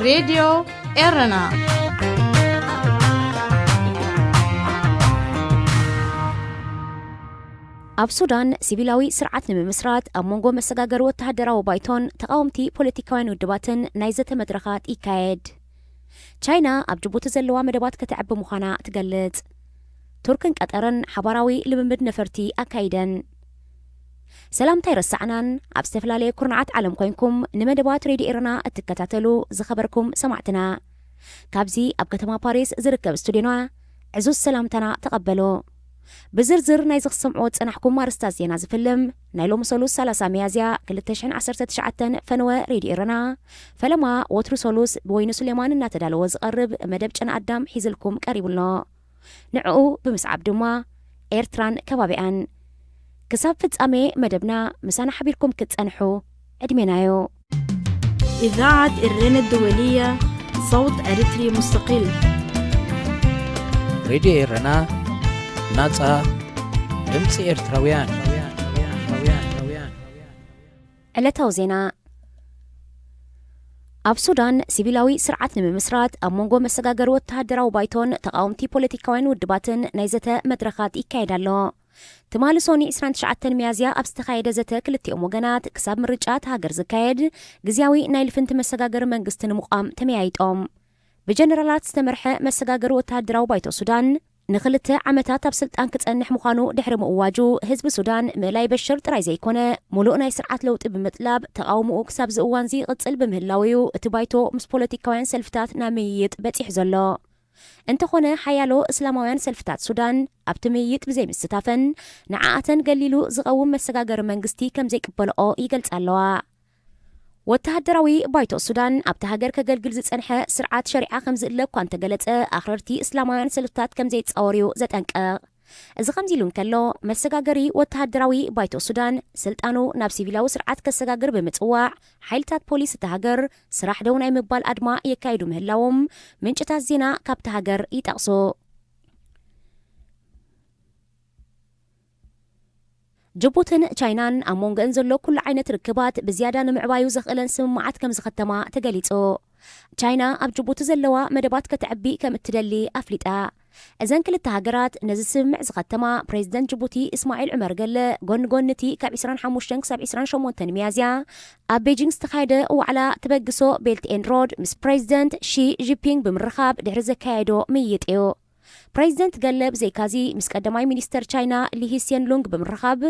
ሬድዮ ኤረና። ኣብ ሱዳን ሲቪላዊ ስርዓት ንምምስራት ኣብ መንጎ መሰጋገሪ ወተሃደራዊ ባይቶን ተቓወምቲ ፖለቲካውያን ውድባትን ናይ ዘተ መድረኻት ይካየድ። ቻይና ኣብ ጅቡቲ ዘለዋ መደባት ከተዕቢ ምዃና ትገልጽ። ቱርክን ቀጠርን ሓባራዊ ልምምድ ነፈርቲ ኣካይደን። ሰላምታ ኣይረሳዕናን። ኣብ ዝተፈላለየ ኩርናዓት ዓለም ኮይንኩም ንመደባት ሬድዮ ኤረና እትከታተሉ ዝኸበርኩም ሰማዕትና፣ ካብዚ ኣብ ከተማ ፓሪስ ዝርከብ ስቱድዮና ዕዙዝ ሰላምታና ተቐበሉ። ብዝርዝር ናይዚ ክትሰምዕዎ ዝጸናሕኩም ኣርእስታት ዜና ዝፍልም ናይ ሎሚ ሰሉስ ሰላሳ ሚያዝያ ክልተ ሽሕን ዓሰርተ ትሽዓተን ፈነወ ሬድዮ ኤረና፣ ፈለማ ወትሩ ሰሉስ ብወይኑ ሱሌማን እናተዳለወ ዝቐርብ መደብ ጨና ኣዳም ሒዝልኩም ቀሪቡ ኣሎ። ንዕኡ ብምስዓብ ድማ ኤርትራን ከባቢኣን። ክሳብ ፍጻሜ መደብና ምሳና ሓቢርኩም ክትጸንሑ ዕድሜናዮ። إذاعة إرينا الدولية، صوت أريتري مستقل. ሬድዮ ኤረና፣ ናጻ ድምጺ ኤርትራውያን። ዕለታዊ ዜና። ኣብ ሱዳን ሲቪላዊ ስርዓት ንምምስራት ኣብ መንጎ መሰጋገሪ ወተሃደራዊ ባይቶን ተቓወምቲ ፖለቲካውያን ውድባትን ናይ ዘተ መድረኻት ይካየድ ኣሎ። ትማሊ ሶኒ ዕስራን ትሽዓተን ሚያዝያ ኣብ ዝተኻየደ ዘተ ክልቲኦም ወገናት ክሳብ ምርጫ እታ ሃገር ዝካየድ ግዝያዊ ናይ ልፍንቲ መሰጋገሪ መንግስቲ ንምቋም ተመያይጦም። ብጀነራላት ዝተመርሐ መሰጋገሪ ወተሃደራዊ ባይቶ ሱዳን ንኽልተ ዓመታት ኣብ ስልጣን ክጸንሕ ምዃኑ ድሕሪ ምእዋጁ፣ ህዝቢ ሱዳን ምእላይ በሽር ጥራይ ዘይኮነ፣ ሙሉእ ናይ ስርዓት ለውጢ ብምጥላብ ተቓውሞኡ ክሳብ እዚ እዋንዚ ይቕጽል ብምህላዉ'ዩ እቲ ባይቶ ምስ ፖለቲካውያን ሰልፍታት ናብ ምይይጥ በጺሑ ዘሎ። እንተኾነ፣ ሓያሎ እስላማውያን ሰልፍታት ሱዳን ኣብቲ ምይይጥ ብዘይምስታፈን፣ ንዓኣተን ገሊሉ ዝቐውም መሰጋገሪ መንግስቲ ከም ዘይቅበልኦ ይገልጻ ኣለዋ። ወተሃደራዊ ባይቶ ሱዳን ኣብታ ሃገር ከገልግል ዝጸንሐ ስርዓት ሸሪዓ ከም ዝእለ እኳ እንተገለጸ፣ ኣኽረርቲ እስላማውያን ሰልፍታት ከም ዘይጻወር'ዩ ዘጠንቅቕ። እዚ ከምዚ ኢሉ እንከሎ፣ መሰጋገሪ ወተሃደራዊ ባይቶ ሱዳን ስልጣኑ ናብ ሲቪላዊ ስርዓት ከሰጋግር ብምጽዋዕ፣ ሓይልታት ፖሊስ እታ ሃገር ስራሕ ደው ናይ ምባል ኣድማ የካይዱ ምህላዎም ምንጭታት ዜና ካብታ ሃገር ይጠቕሱ። ጅቡትን ቻይናን ኣብ መንጎአን ዘሎ ኩሉ ዓይነት ርክባት ብዝያዳ ንምዕባዩ ዘኽእለን ስምምዓት ከም ዝኸተማ ተገሊጹ። ቻይና ኣብ ጅቡቲ ዘለዋ መደባት ከተዕቢ ከም እትደሊ ኣፍሊጣ። እዘን ክልተ ሃገራት ነዚ ስምምዕ ዝኸተማ ፕሬዚደንት ጅቡቲ እስማዒል ዑመር ገለ፣ ጎኒ ጎኒ እቲ ካብ ዕስራን ሓሙሽተን ክሳብ ዕስራን ሸሞንተን ሚያዝያ ኣብ ቤጂንግ ዝተኻየደ ዋዕላ ተበግሶ ቤልት ኤንድ ሮድ ምስ ፕሬዚደንት ሺ ጂፒንግ ብምርኻብ ድሕሪ ዘካየዶ ምይይጥ እዩ። ፕሬዚደንት ገለ ብዘይካዚ ምስ ቀዳማይ ሚኒስተር ቻይና ሊ ሂስየን ሉንግ ብምርኻብ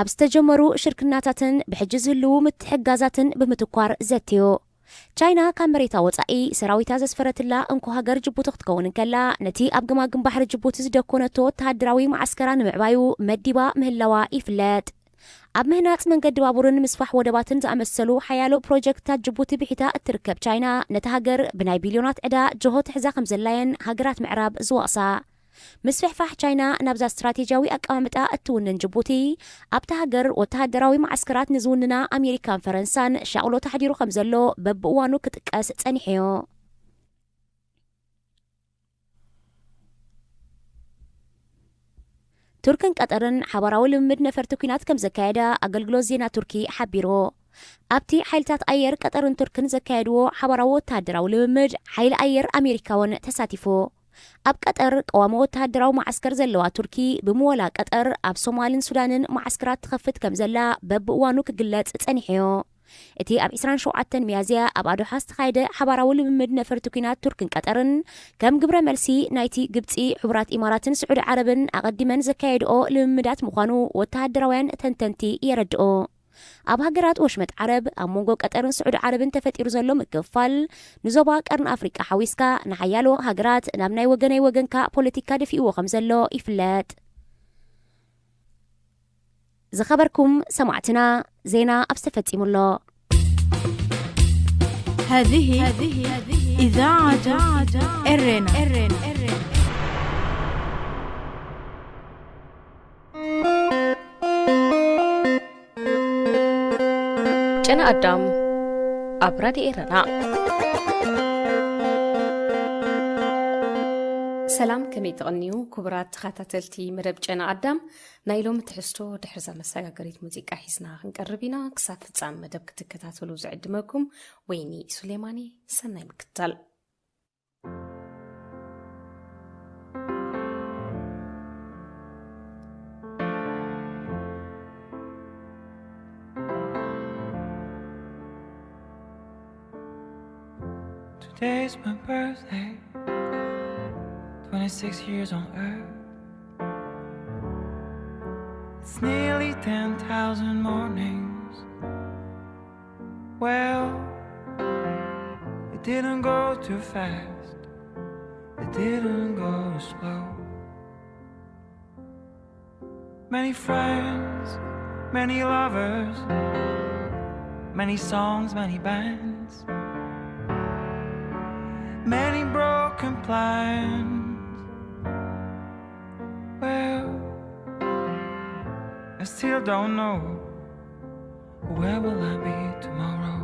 ኣብ ዝተጀመሩ ሽርክናታትን ብሕጂ ዝህልዉ ምትሕግጋዛትን ብምትኳር ዘትዩ። ቻይና ካብ መሬታ ወጻኢ ሰራዊታ ዘስፈረትላ እንኮ ሃገር ጅቡቲ ክትከውን እንከላ፣ ነቲ ኣብ ገማግም ባሕሪ ጅቡቲ ዝደኮነቶ ወተሃደራዊ መዓስከራ ንምዕባዩ መዲባ ምህላዋ ይፍለጥ። ኣብ ምህናጽ መንገዲ ባቡርን ምስፋሕ ወደባትን ዝኣመሰሉ ሓያሎ ፕሮጀክትታት ጅቡቲ ብሒታ እትርከብ ቻይና፣ ነታ ሃገር ብናይ ቢልዮናት ዕዳ ጅሆ ትሕዛ ከም ዘላየን ሃገራት ምዕራብ ዝወቕሳ። ምስፍሕፋሕ ቻይና ናብዛ ስትራቴጂያዊ ኣቀማምጣ እትውንን ጅቡቲ፣ ኣብታ ሃገር ወተሃደራዊ መዓስከራት ንዝውንና ኣሜሪካን ፈረንሳን ሻቕሎት ኣሕዲሩ ከም ዘሎ በብእዋኑ ክጥቀስ ጸኒሑ እዩ። ቱርክን ቀጠርን ሓባራዊ ልምምድ ነፈርቲ ኲናት ከም ዘካየዳ ኣገልግሎት ዜና ቱርኪ ሓቢሩ። ኣብቲ ሓይልታት ኣየር ቀጠርን ቱርክን ዘካየድዎ ሓባራዊ ወተሃደራዊ ልምምድ፣ ሓይሊ ኣየር ኣሜሪካ እውን ተሳቲፉ። ኣብ ቀጠር ቀዋሚ ወተሃደራዊ መዓስከር ዘለዋ ቱርኪ፣ ብምወላ ቀጠር ኣብ ሶማልን ሱዳንን መዓስከራት ትኸፍት ከም ዘላ በብእዋኑ ክግለጽ ጸኒሑ እዩ። እቲ ኣብ ዕስራን ሸውዓተን ሚያዝያ ኣብ ኣዶሓ ዝተኻየደ ሓባራዊ ልምምድ ነፈርቲ ኲናት ቱርክን ቀጠርን፣ ከም ግብረ መልሲ ናይቲ ግብጺ፣ ሕቡራት ኢማራትን ስዑዲ ዓረብን ኣቐዲመን ዘካየድኦ ልምምዳት ምዃኑ ወተሃደራውያን ተንተንቲ የረድኡ። ኣብ ሃገራት ወሽመጥ ዓረብ፣ ኣብ መንጎ ቀጠርን ስዑዲ ዓረብን ተፈጢሩ ዘሎ ምክፍፋል፣ ንዞባ ቀርኒ ኣፍሪቃ ሓዊስካ፣ ንሓያሎ ሃገራት ናብ ናይ ወገነይ ወገንካ ፖለቲካ ደፊእዎ ከም ዘሎ ይፍለጥ። ዝኸበርኩም ሰማዕትና፣ ዜና ኣብ ዝተፈጺሙ ኣሎ። هذه إذاعة إرينا. ጨና ኣዳም ኣብ ራድዮ ኤረና። ሰላም፣ ከመይ ትቕንዩ ክቡራት ተኸታተልቲ መደብ ጨና ኣዳም? ናይ ሎሚ ትሕዝቶ ድሕርዛ መሰጋገሪት ሙዚቃ ሒዝና ክንቀርብ ኢና። ክሳብ ፍጻም መደብ ክትከታተሉ ዝዕድመኩም ወይኒ ሱሌማኒ። ሰናይ ምክትታል። Today's my birthday, twenty-six years on earth. It's nearly ten thousand mornings. Well, it didn't go too fast, it didn't go slow. Many friends, many lovers, many songs, many bands, many broken plans. Well, I still don't know, where will I be tomorrow?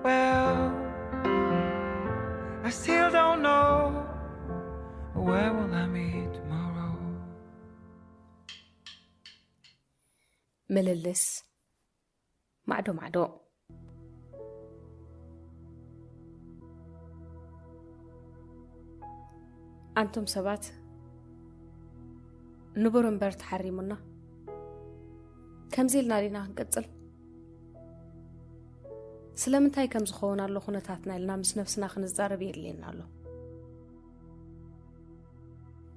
Well, I still don't know, where will I be tomorrow? ምልልስ ማዕዶ ማዕዶ። ኣንቱም ሰባት፣ ንቡር እምበር ተሓሪሙና፣ ከምዚ ኢልና ዲና ክንቅጽል? ስለምንታይ ከም ዝኸውን ኣሎ ኩነታትና ኢልና ምስ ነብስና ክንዛረብ የድልየና ኣሎ።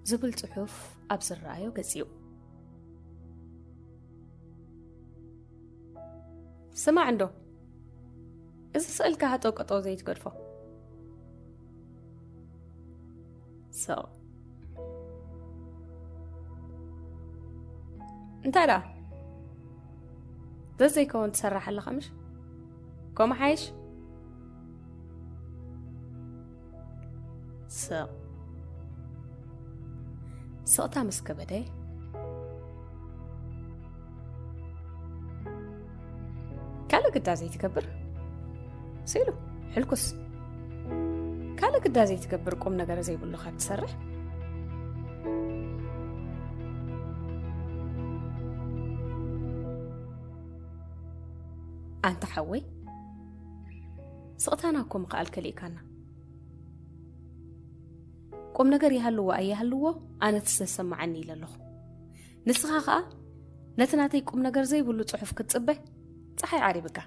ዝብል ጽሑፍ ኣብ ዝረኣዮ ገጽ እዩ። ስማዕ እንዶ፣ እዚ ስእልካ ሃጠው ቀጠው ዘይትገድፎ። ስቕ። እንታይ ደኣ? ዘዘይከውን ትሰርሕ ኣለኻ ምሽ? ከምኡ ሓይሽ? ስቕ። ስቕታ ምስ ከበደ፣ ካልእ ግዳ ዘይትገብር? ስኢሉ፣ ሕልኩስ። ካልእ ግዳ ዘይትገብር ቁም ነገር ዘይብሉ ካብ ትሰርሕ? ኣንታ ሓወይ፣ ስቕታና እኮ ምኽኣል ከሊእካና። ቁም ነገር ይሃልዎ ኣይሃልዎ፣ ኣነ እቲ ዘሰምዓኒ ኢለ ኣለኹ። ንስኻ ኸኣ ነቲ ናተይ ቁም ነገር ዘይብሉ ጽሑፍ ክትጽበ፣ ጸሓይ ዓሪብካ።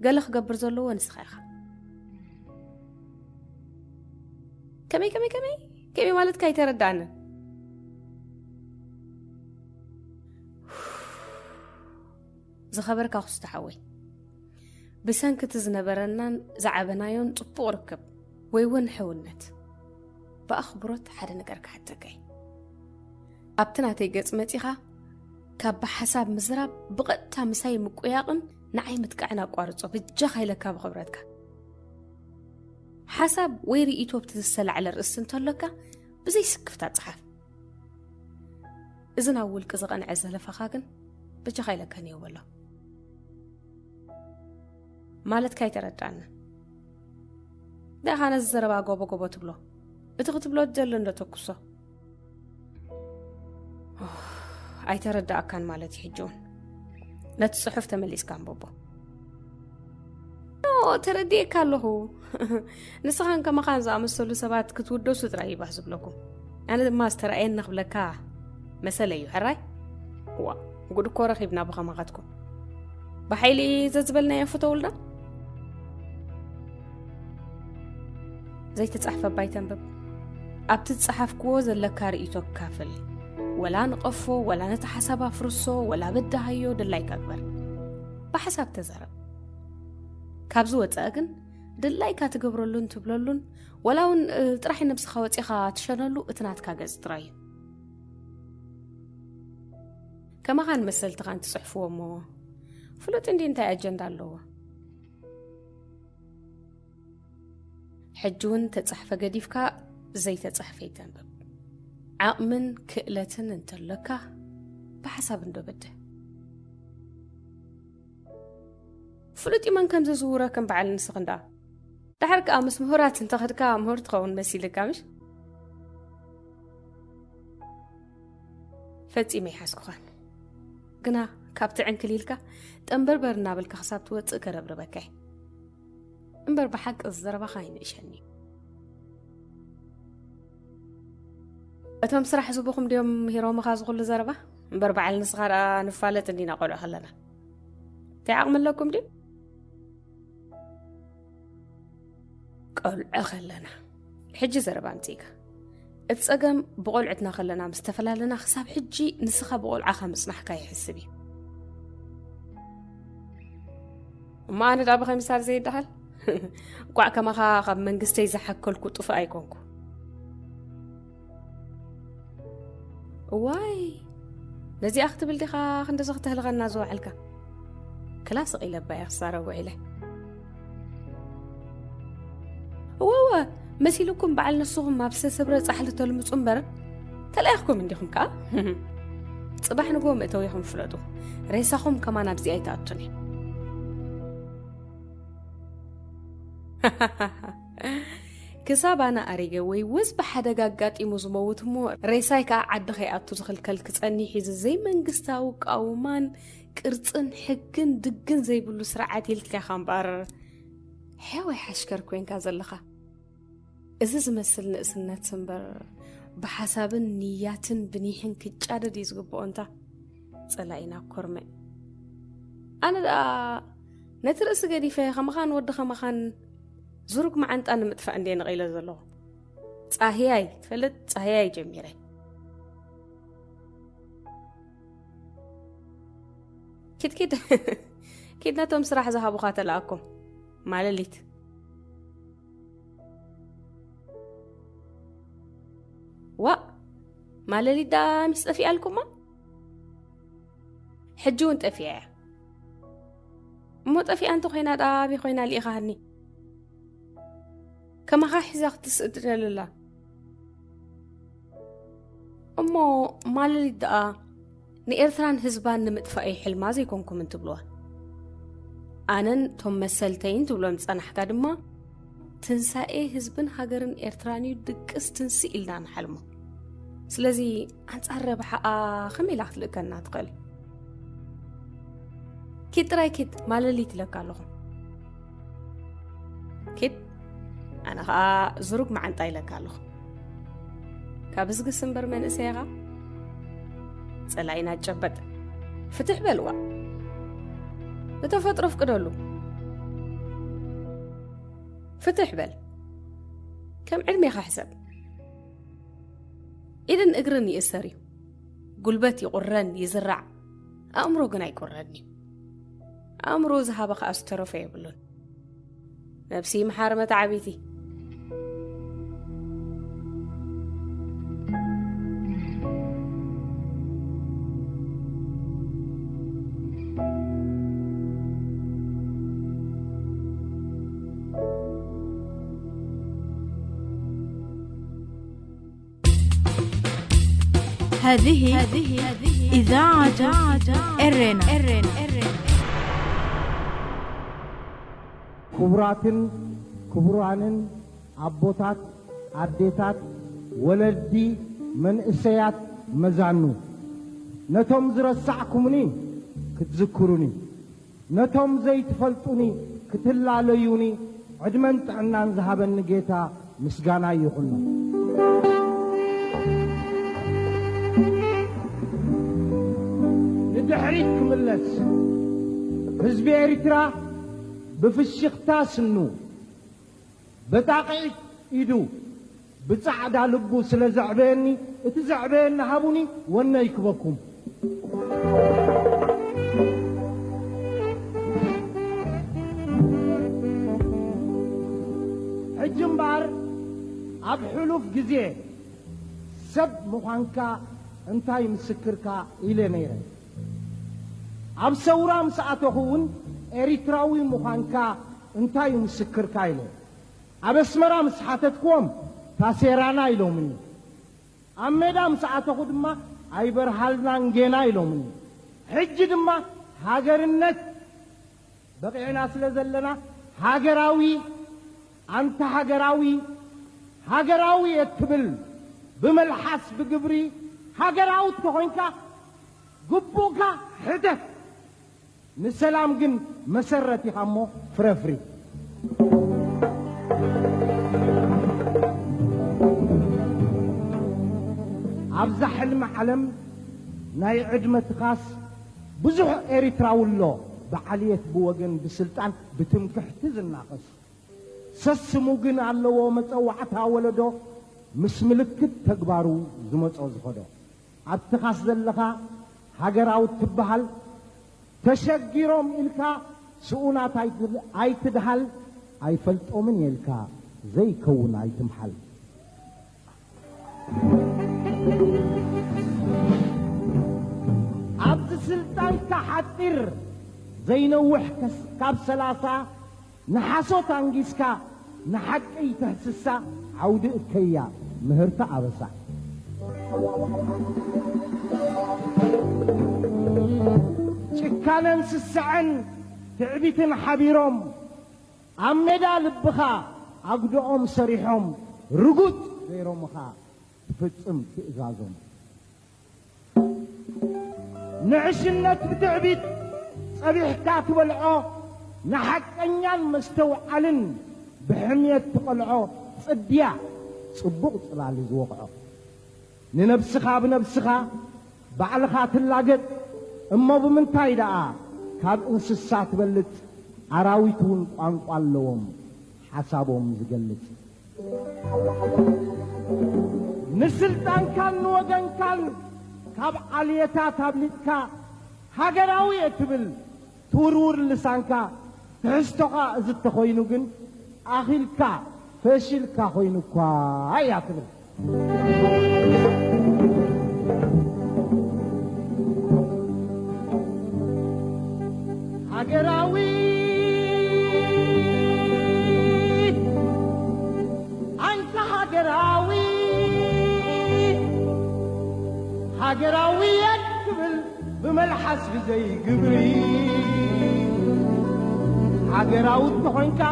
ገለ ክገብር ዘለዎ ንስኻ ኢኻ። ከመይ፣ ከመይ፣ ከመይ? ከመይ ማለትካ ኣይተረድኣንን። ዝኸበርካ ኩስቶ ሓወይ፣ ብሰንኪ እቲ ዝነበረናን ዝዓበናዮን ጽቡቕ ርክብ ወይ እውን ሕውነት፣ ብኣኽብሮት ሓደ ነገር ክሓተካ እየ። ኣብቲ ናተይ ገጽ መጺኻ ካብ ብሓሳብ ምዝራብ ብቐጥታ ምሳይ ምቁያቕን ንዓይ ምጥቃዕን ኣቋርጾ፣ ብጃኻ ኢለካ ብኽብረትካ። ሓሳብ ወይ ርእይቶ ኣብቲ ዝሰላዕለ ርእስቲ እንተሎካ ብዘይ ስክፍታ ጽሓፍ። እዚ ናብ ውልቂ ዝቐንዐ ዘለፋኻ ግን ብጃኻ ኢለካ ንየው በሎ። ማለትካ ኣይተረድኣንን። ደኣ ነዚ ዘረባ ጎቦ ጎቦ ትብሎ። እቲ ክትብሎ ትደሊ እንዶ ተኩሶ። ኦህ፣ ኣይተረድኣካን ማለት እዩ ሕጂ እውን። ነቲ ጽሑፍ ተመሊስካ ኣንብቦ። ኖ፣ ተረዲኤካ ኣለኹ። ንስኻን ከማኻን ዝኣመሰሉ ሰባት ክትውደሱ ጥራይ እዩ ባህ ዝብለኩም። ኣነ ድማ ዝተራእየኒ ክብለካ መሰለ እዩ፣ ሕራይ? እዋ፣ ጉድ እኮ ረኺብና ብኸማኻትኩም። ብሓይሊ ዘዝበልናዮ ፍተውልና። ዘይተጻሕፈ ባይ ተንብብ። ኣብቲ ዝጸሓፍክዎ ዘለካ ርእይቶ ካፍል። ወላ ንቐፎ፣ ወላ ነቲ ሓሳብ ኣፍርሶ፣ ወላ በዳሃዮ፣ ድላይካ ግበር። ብሓሳብ ተዛረብ። ካብዚ ወጸአ ግን ድላይካ ትገብረሉን ትብለሉን፣ ወላ እውን፣ እ፣ ጥራይ ነብስኻ ወጺኻ ትሸነሉ እቲ ናትካ ገጽ ጥራይ እዩ። ከማኻን መሰልትኻን ትጽሕፍዎ እሞ፣ ፍሉጥ እንዲ እንታይ ኣጀንዳ ኣለዎ? ሕጂ እውን ተጻሕፈ ገዲፍካ ዘይተጻሕፈ ይተንብብ። ዓቕምን ክእለትን እንተሎካ ብሓሳብ እንዶ በደ። ፍሉጥ እዩ መን ከም ዘዝውረክን በዓል ንስኽን ደኣ። ድሓር ከኣ ምስ ምሁራት እንተኸድካ ምሁር ትኸውን መሲልካ፣ ምሽ? ፈጺመ ይሓዝኩኻን። ግና ካብቲ ዕንክሊልካ ጠንበርበር እናበልካ ክሳብ ትወጽእ ከረብርበካ እየ። እምበር ብሓቂ እዚ ዘረባኻ ኣይንእሸኒ እዩ። እቶም ስራሕ ዝቡኹም ድዮም ምሂሮምኻ ዝኹሉ ዘረባ? እምበር በዓል ንስኻ ደኣ ንፋለጥ እንዲና ቆልዑ ከለና። እንታይ ዓቕሚ ኣለኩም ድዩ? ቆልዑ ከለና። ሕጂ ዘረባ ኣምጺእካ። እቲ ጸገም ብቆልዑትና ከለና ምስ ተፈላለና ክሳብ ሕጂ ንስኻ ብቆልዓኻ ምጽናሕካ ይሕስብ እዩ። እሞ ኣነ ደኣ ብኸምሳር ዘይደሃል? እንቋዕ ከማኻ ካብ መንግስተይ ዝሓከልኩ ጥፉእ ኣይኮንኩ። እዋይ፣ ነዚኣ ክትብል ዲኻ ክንድዚ ክተህልቐና ዝወዓልካ? ክላ ስቕ ኢለ እባ እየ ክዛረብ ውዒለ። እወ፣ እወ፣ መሲሉኩም በዓል ንስኹም ኣብ ሰሰብረ ጻሕሊ ተልምጹ እምበር፣ ተለኢኽኩም እንዲኹም ከኣ። ጽባሕ ንግሆ መእተዊኹም ፍለጡ። ሬሳኹም ከማን ኣብዚ ኣይትኣቱን እየ። ክሳብ ኣነ ኣሪገ ወይ ወዝ ብሓደጋ ኣጋጢሙ ዝመውት እሞ ሬሳይ ከኣ ዓዲ ከይኣቱ ዝኽልከል ክጸኒሕ እዩ። እዚ ዘይመንግስታዊ ቃውማን ቅርጽን ሕግን ድግን ዘይብሉ ስርዓት ኢልካ ኢኻ እምበኣር ሕያዋይ ሓሽከር ኮይንካ ዘለኻ። እዚ ዝመስል ንእስነት እምበር ብሓሳብን ንያትን ብኒሕን ክጫደድ እዩ ዝግብኦ። እንታ ጸላኢና ኮርመ። ኣነ ደኣ ነቲ ርእሲ ገዲፈ ከማኻን ወዲ ከማኻን ዝሩግ መዓንጣ ንምጥፋእ እንድየ ነቒለ ዘለኹ። ጻህያይ፣ ትፈልጥ፣ ጻህያይ ጀሚረ። ኪድ ኪድ፣ ኪድ ነቶም ስራሕ ዝሃቡኻ ተለኣኮም። ማለሊት። ዋእ፣ ማለሊት ደኣ ሚስ ጠፊኣልኩማ? ሕጂ እውን ጠፊኣ እያ። እሞ ጠፊኣ እንተ ኾይና ደኣ ኣበይ ኾይና ልኢኻኒ? ከማኻ ሒዛ ክትስእድደልላ። እሞ ማለሊት ደኣ ንኤርትራን ህዝባን ንምጥፋእ እዩ ሕልማ ዘይኮንኩም እንትብልዋ፣ ኣነን እቶም መሰልተይን ትብሎም ዝጸናሕካ ድማ ትንሳኤ ህዝብን ሃገርን ኤርትራን እዩ ድቅስ ትንስእ ኢልና ንሓልሞ። ስለዚ ኣንጻር ረብሓኣ ከመይ ኢላ ክትልእከና ትኽእል? ኪድ ጥራይ ኪድ ማለሊት ኢለካ ኣለኹ። ኪድ፣ ኣነ ኸኣ ዝሩግ መዓንጣ ኢለካ ኣለኹ። ካብ እዝግስ እምበር መንእሰይ ኢኻ። ጸላኢና ጨበጥ። ፍትሕ በልዋ። ንተፈጥሮ ፍቅደሉ። ፍትሕ በል። ከም ዕድሜኻ ሕሰብ። ኢድን እግርን ይእሰር እዩ። ጉልበት ይቑረን ይዝራዕ። ኣእምሮ ግን ኣይቁረን እዩ። ኣእምሮ ዝሃበ ከኣ ዝተረፈ የብሉን። ነብሲ ይምሓር መተዓቢቲ። هذه إذاعة إرينا. ክቡራትን ክቡራንን ኣቦታት፣ ኣዴታት፣ ወለዲ፣ መንእሰያት፣ መዛኑ፣ ነቶም ዝረሳዕኩምኒ ክትዝክሩኒ፣ ነቶም ዘይትፈልጡኒ ክትላለዩኒ ዕድመን ጥዕናን ዝሃበኒ ጌታ ምስጋና ይኹኖ። ንድሕሪት ክምለስ፣ ህዝቢ ኤርትራ ብፍሽኽታ ስኑ፣ በጣቒ ኢዱ ብጻዕዳ ልቡ ስለ ዘዕበየኒ፣ እቲ ዘዕበየኒ ሃቡኒ፣ ወነ ይክበኩም። ሕጂ እምበኣር፣ ኣብ ሕሉፍ ግዜ፣ ሰብ ምዃንካ እንታይ ምስክርካ ኢለ ነይረ። ኣብ ሰውራ ምስ ኣተኹ እውን ኤሪትራዊ ምዃንካ እንታይ ምስክርካ ኢለ። ኣብ ኣስመራ ምስ ሓተትክዎም ታሴራና ኢሎምኒ። ኣብ ሜዳ ምስ ኣተኹ ድማ ኣይበርሃልናን ጌና ኢሎምኒ። ሕጂ ድማ ሃገርነት በቒዕና ስለ ዘለና ሃገራዊ ኣንታ ሃገራዊ፣ ሃገራዊ እየ ትብል፣ ብመልሓስ ብግብሪ ሃገራዊ እንተኾይንካ፣ ግቡእካ ሕደት። ንሰላም ግን መሰረት ኢኻ እሞ ፍረፍሪ። ኣብዛ ሕልሚ ዓለም ናይ ዕድመ ትኻስ ብዙሕ ኤሪትራዊ ኣሎ፣ ብዓልየት ብወገን ብስልጣን ብትምክሕቲ ዝናኸስ። ሰስሙ ግን ኣለዎ መጸዋዕታ ወለዶ፣ ምስ ምልክት ተግባሩ ዝመጾ ዝኸዶ። ኣብ ትኻስ ዘለኻ ሃገራዊ ትበሃል፣ ተሸጊሮም ኢልካ ስኡናት ኣይት-፣ ኣይትድሃል፣ ኣይፈልጦምን እየ ኢልካ ዘይከውን ኣይትምሓል። ኣብዚ ስልጣንካ ሓጺር ዘይነውሕ ከስ-፣ ካብ ሰላሳ ንሓሶት ኣንጊስካ ንሓቂ ይተህስሳ ዓውዲ እከያ ምህርቲ ኣበሳ። ጭካነን ስስዐን ትዕቢትን ሓቢሮም ኣብ ሜዳ ልብኻ ኣጉድኦም ሰሪሖም ርጉጽ ገይሮምኻ ትፍጽም ትእዛዞም። ንዕሽነት ብትዕቢት ጸቢሕካ ትበልዖ፣ ንሓቀኛን መስተውዓልን ብሕምየት ትቐልዖ፣ ጽድያ ጽቡቕ ጽላል እዩ ዝወቕዖ። ንነብስኻ ብነብስኻ ባዕልኻ ትላገጽ፣ እሞ ብምንታይ ደኣ ካብ እንስሳ ትበልጽ? ኣራዊት እውን ቋንቋ ኣለዎም ሓሳቦም ዝገልጽ። ንስልጣንካን ንወገንካን ካብ ዓልየታት ኣብሊጥካ ሃገራዊ እየ ትብል ትውርውር ልሳንካ። ትሕዝቶኻ እዚ እንተኾይኑ ግን ኣኺልካ ፈሺልካ ኮይኑ እኳ እያ ትብል። ሃገራዊ፣ ኣንታ ሃገራዊ፣ ሃገራዊ እየ ትብል ብመልሓስ ብዘይ ግብሪ። ሃገራዊ እንተኾይንካ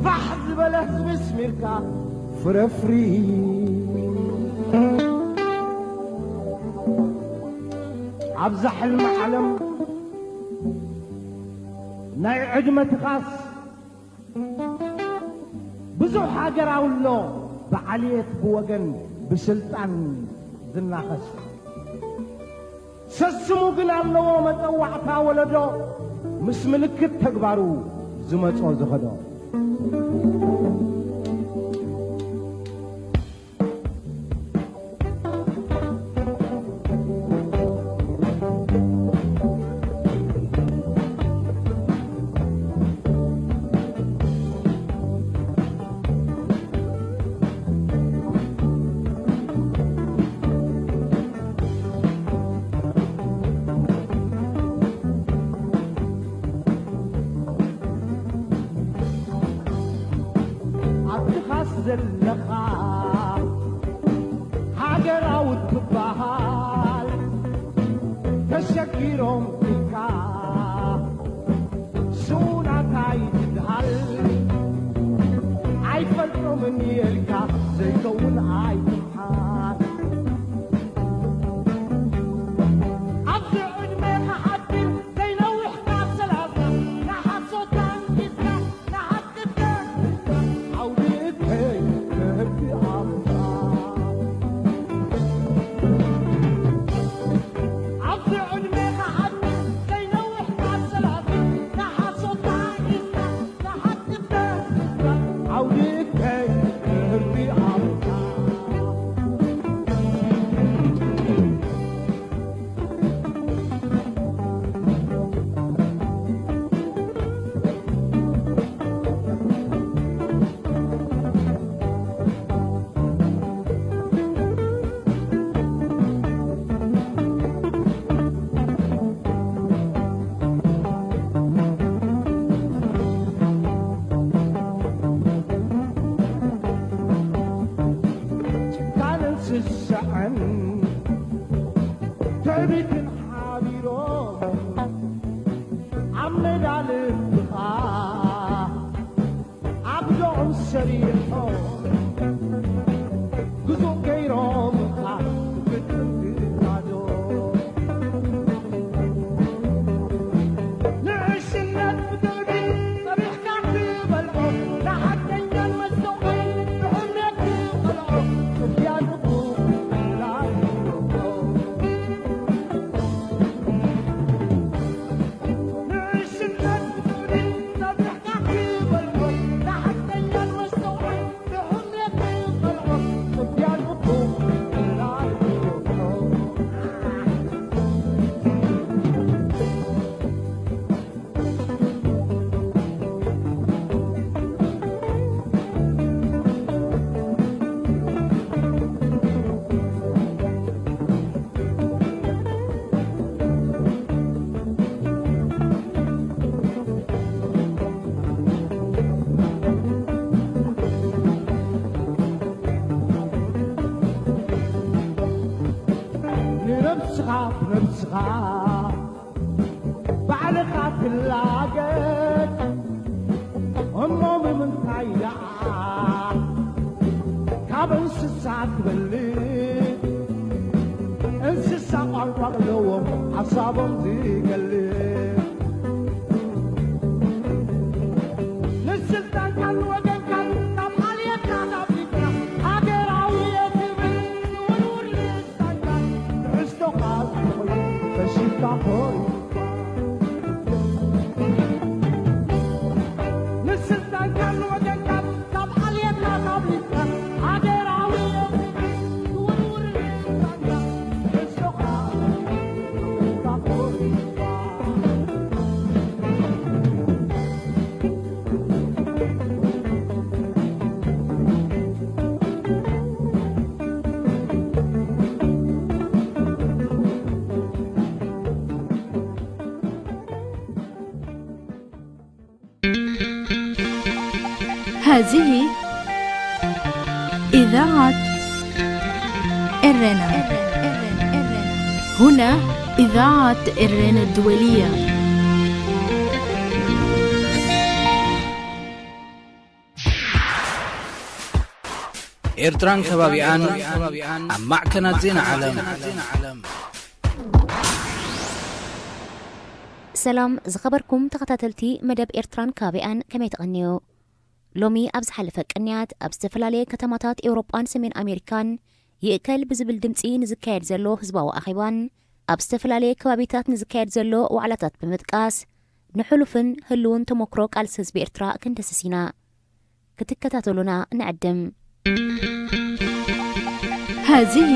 ፋሕ ዝበለ ህዝቢ ስሚርካ ፍረፍሪ። ኣብዛ ሕልሚ ዓለም ናይ ዕድመ ትኻስ ብዙሕ ሃገራዊ ኣሎ ብዓልየት ብወገን ብስልጣን ዝናኸስ። ሰስሙ ግን ኣለዎ መጸዋዕታ ወለዶ፣ ምስ ምልክት ተግባሩ ዝመጾ ዝኸዶ። ኣብቲ ኻስ ዘለኻ ሃገራዊ ትበሃል ተሸጊሮም ኢልካ ስውናታይ ትድሃል ኣይፈልጦምን የልካ ዘይከውን ኣይትምሓል። ኣብዚ ዕድሜኻ ሓድር ዘይነዊሕ ካብ ሰላሳ ንሓሶት ኣንጊስካ ንሓቂ ደንጊስካ ዓውዲ እከይ ትላገጽ እሞ ብምንታይ ደኣ ካብ እንስሳ ትበልጽ? እንስሳ ቋንቋ ኣለዎም ሓሳቦም ዝገልጽ። ንስልጣንካን ወገንካን ካብ ሓልየትካ ናብ ሊብያ ሃገራዊ የትብል ዝውርውር ልሳንካ ትሕዝቶኻ ዝኾነ ፈሺልካ ኮሪካ። ንስልጣንካን ወገንካን ካብ ሓልየትካ ካብ ሊብያ ሃገራዊ የትብል ዝውርውር ልሳንካ ትሕዝቶኻ هذه إذاعة إرينا. هنا إذاعة إرينا الدولية. ኤርትራን ከባቢኣን ኣብ ማዕከናት ዜና ዓለም። ሰላም ዝኸበርኩም ተኸታተልቲ መደብ ኤርትራን ከባቢኣን፣ ከመይ ትቐንዩ? ሎሚ ኣብ ዝሓለፈ ቅንያት ኣብ ዝተፈላለየ ከተማታት ኤውሮጳን ሰሜን ኣሜሪካን ይእከል ብዝብል ድምጺ ንዝካየድ ዘሎ ህዝባዊ ኣኼባን ኣብ ዝተፈላለየ ከባቢታት ንዝካየድ ዘሎ ዋዕላታት ብምጥቃስ ንሕሉፍን ህልውን ተመክሮ ቃልሲ ህዝቢ ኤርትራ ክንድህስስ ኢና። ክትከታተሉና ንዕድም። هذه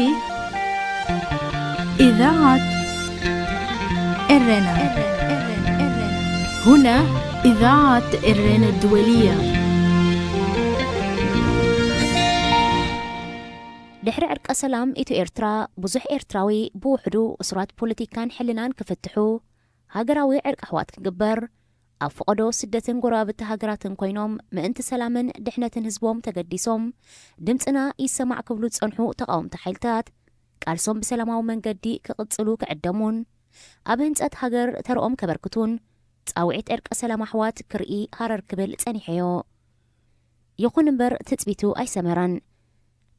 إذاعة إرينا. هنا إذاعة إرينا الدولية. ድሕሪ ዕርቀ ሰላም ኢትዮ ኤርትራ ብዙሕ ኤርትራዊ ብውሕዱ እሱራት ፖለቲካን ሕልናን ክፍትሑ፣ ሃገራዊ ዕርቂ ኣሕዋት ክግበር፣ ኣብ ፈቐዶ ስደትን ጎረባብቲ ሃገራትን ኮይኖም ምእንቲ ሰላምን ድሕነትን ህዝቦም ተገዲሶም ድምጽና ይሰማዕ ክብሉ ዝጸንሑ ተቓወምቲ ሓይልታት ቃልሶም ብሰላማዊ መንገዲ ክቕጽሉ ክዕደሙን ኣብ ህንጸት ሃገር ተርኦም ከበርክቱን ጻውዒት ዕርቀ ሰላም ኣሕዋት ክርኢ ሃረር ክብል ጸኒሐዮ። ይኹን እምበር ትጽቢቱ ኣይሰመረን።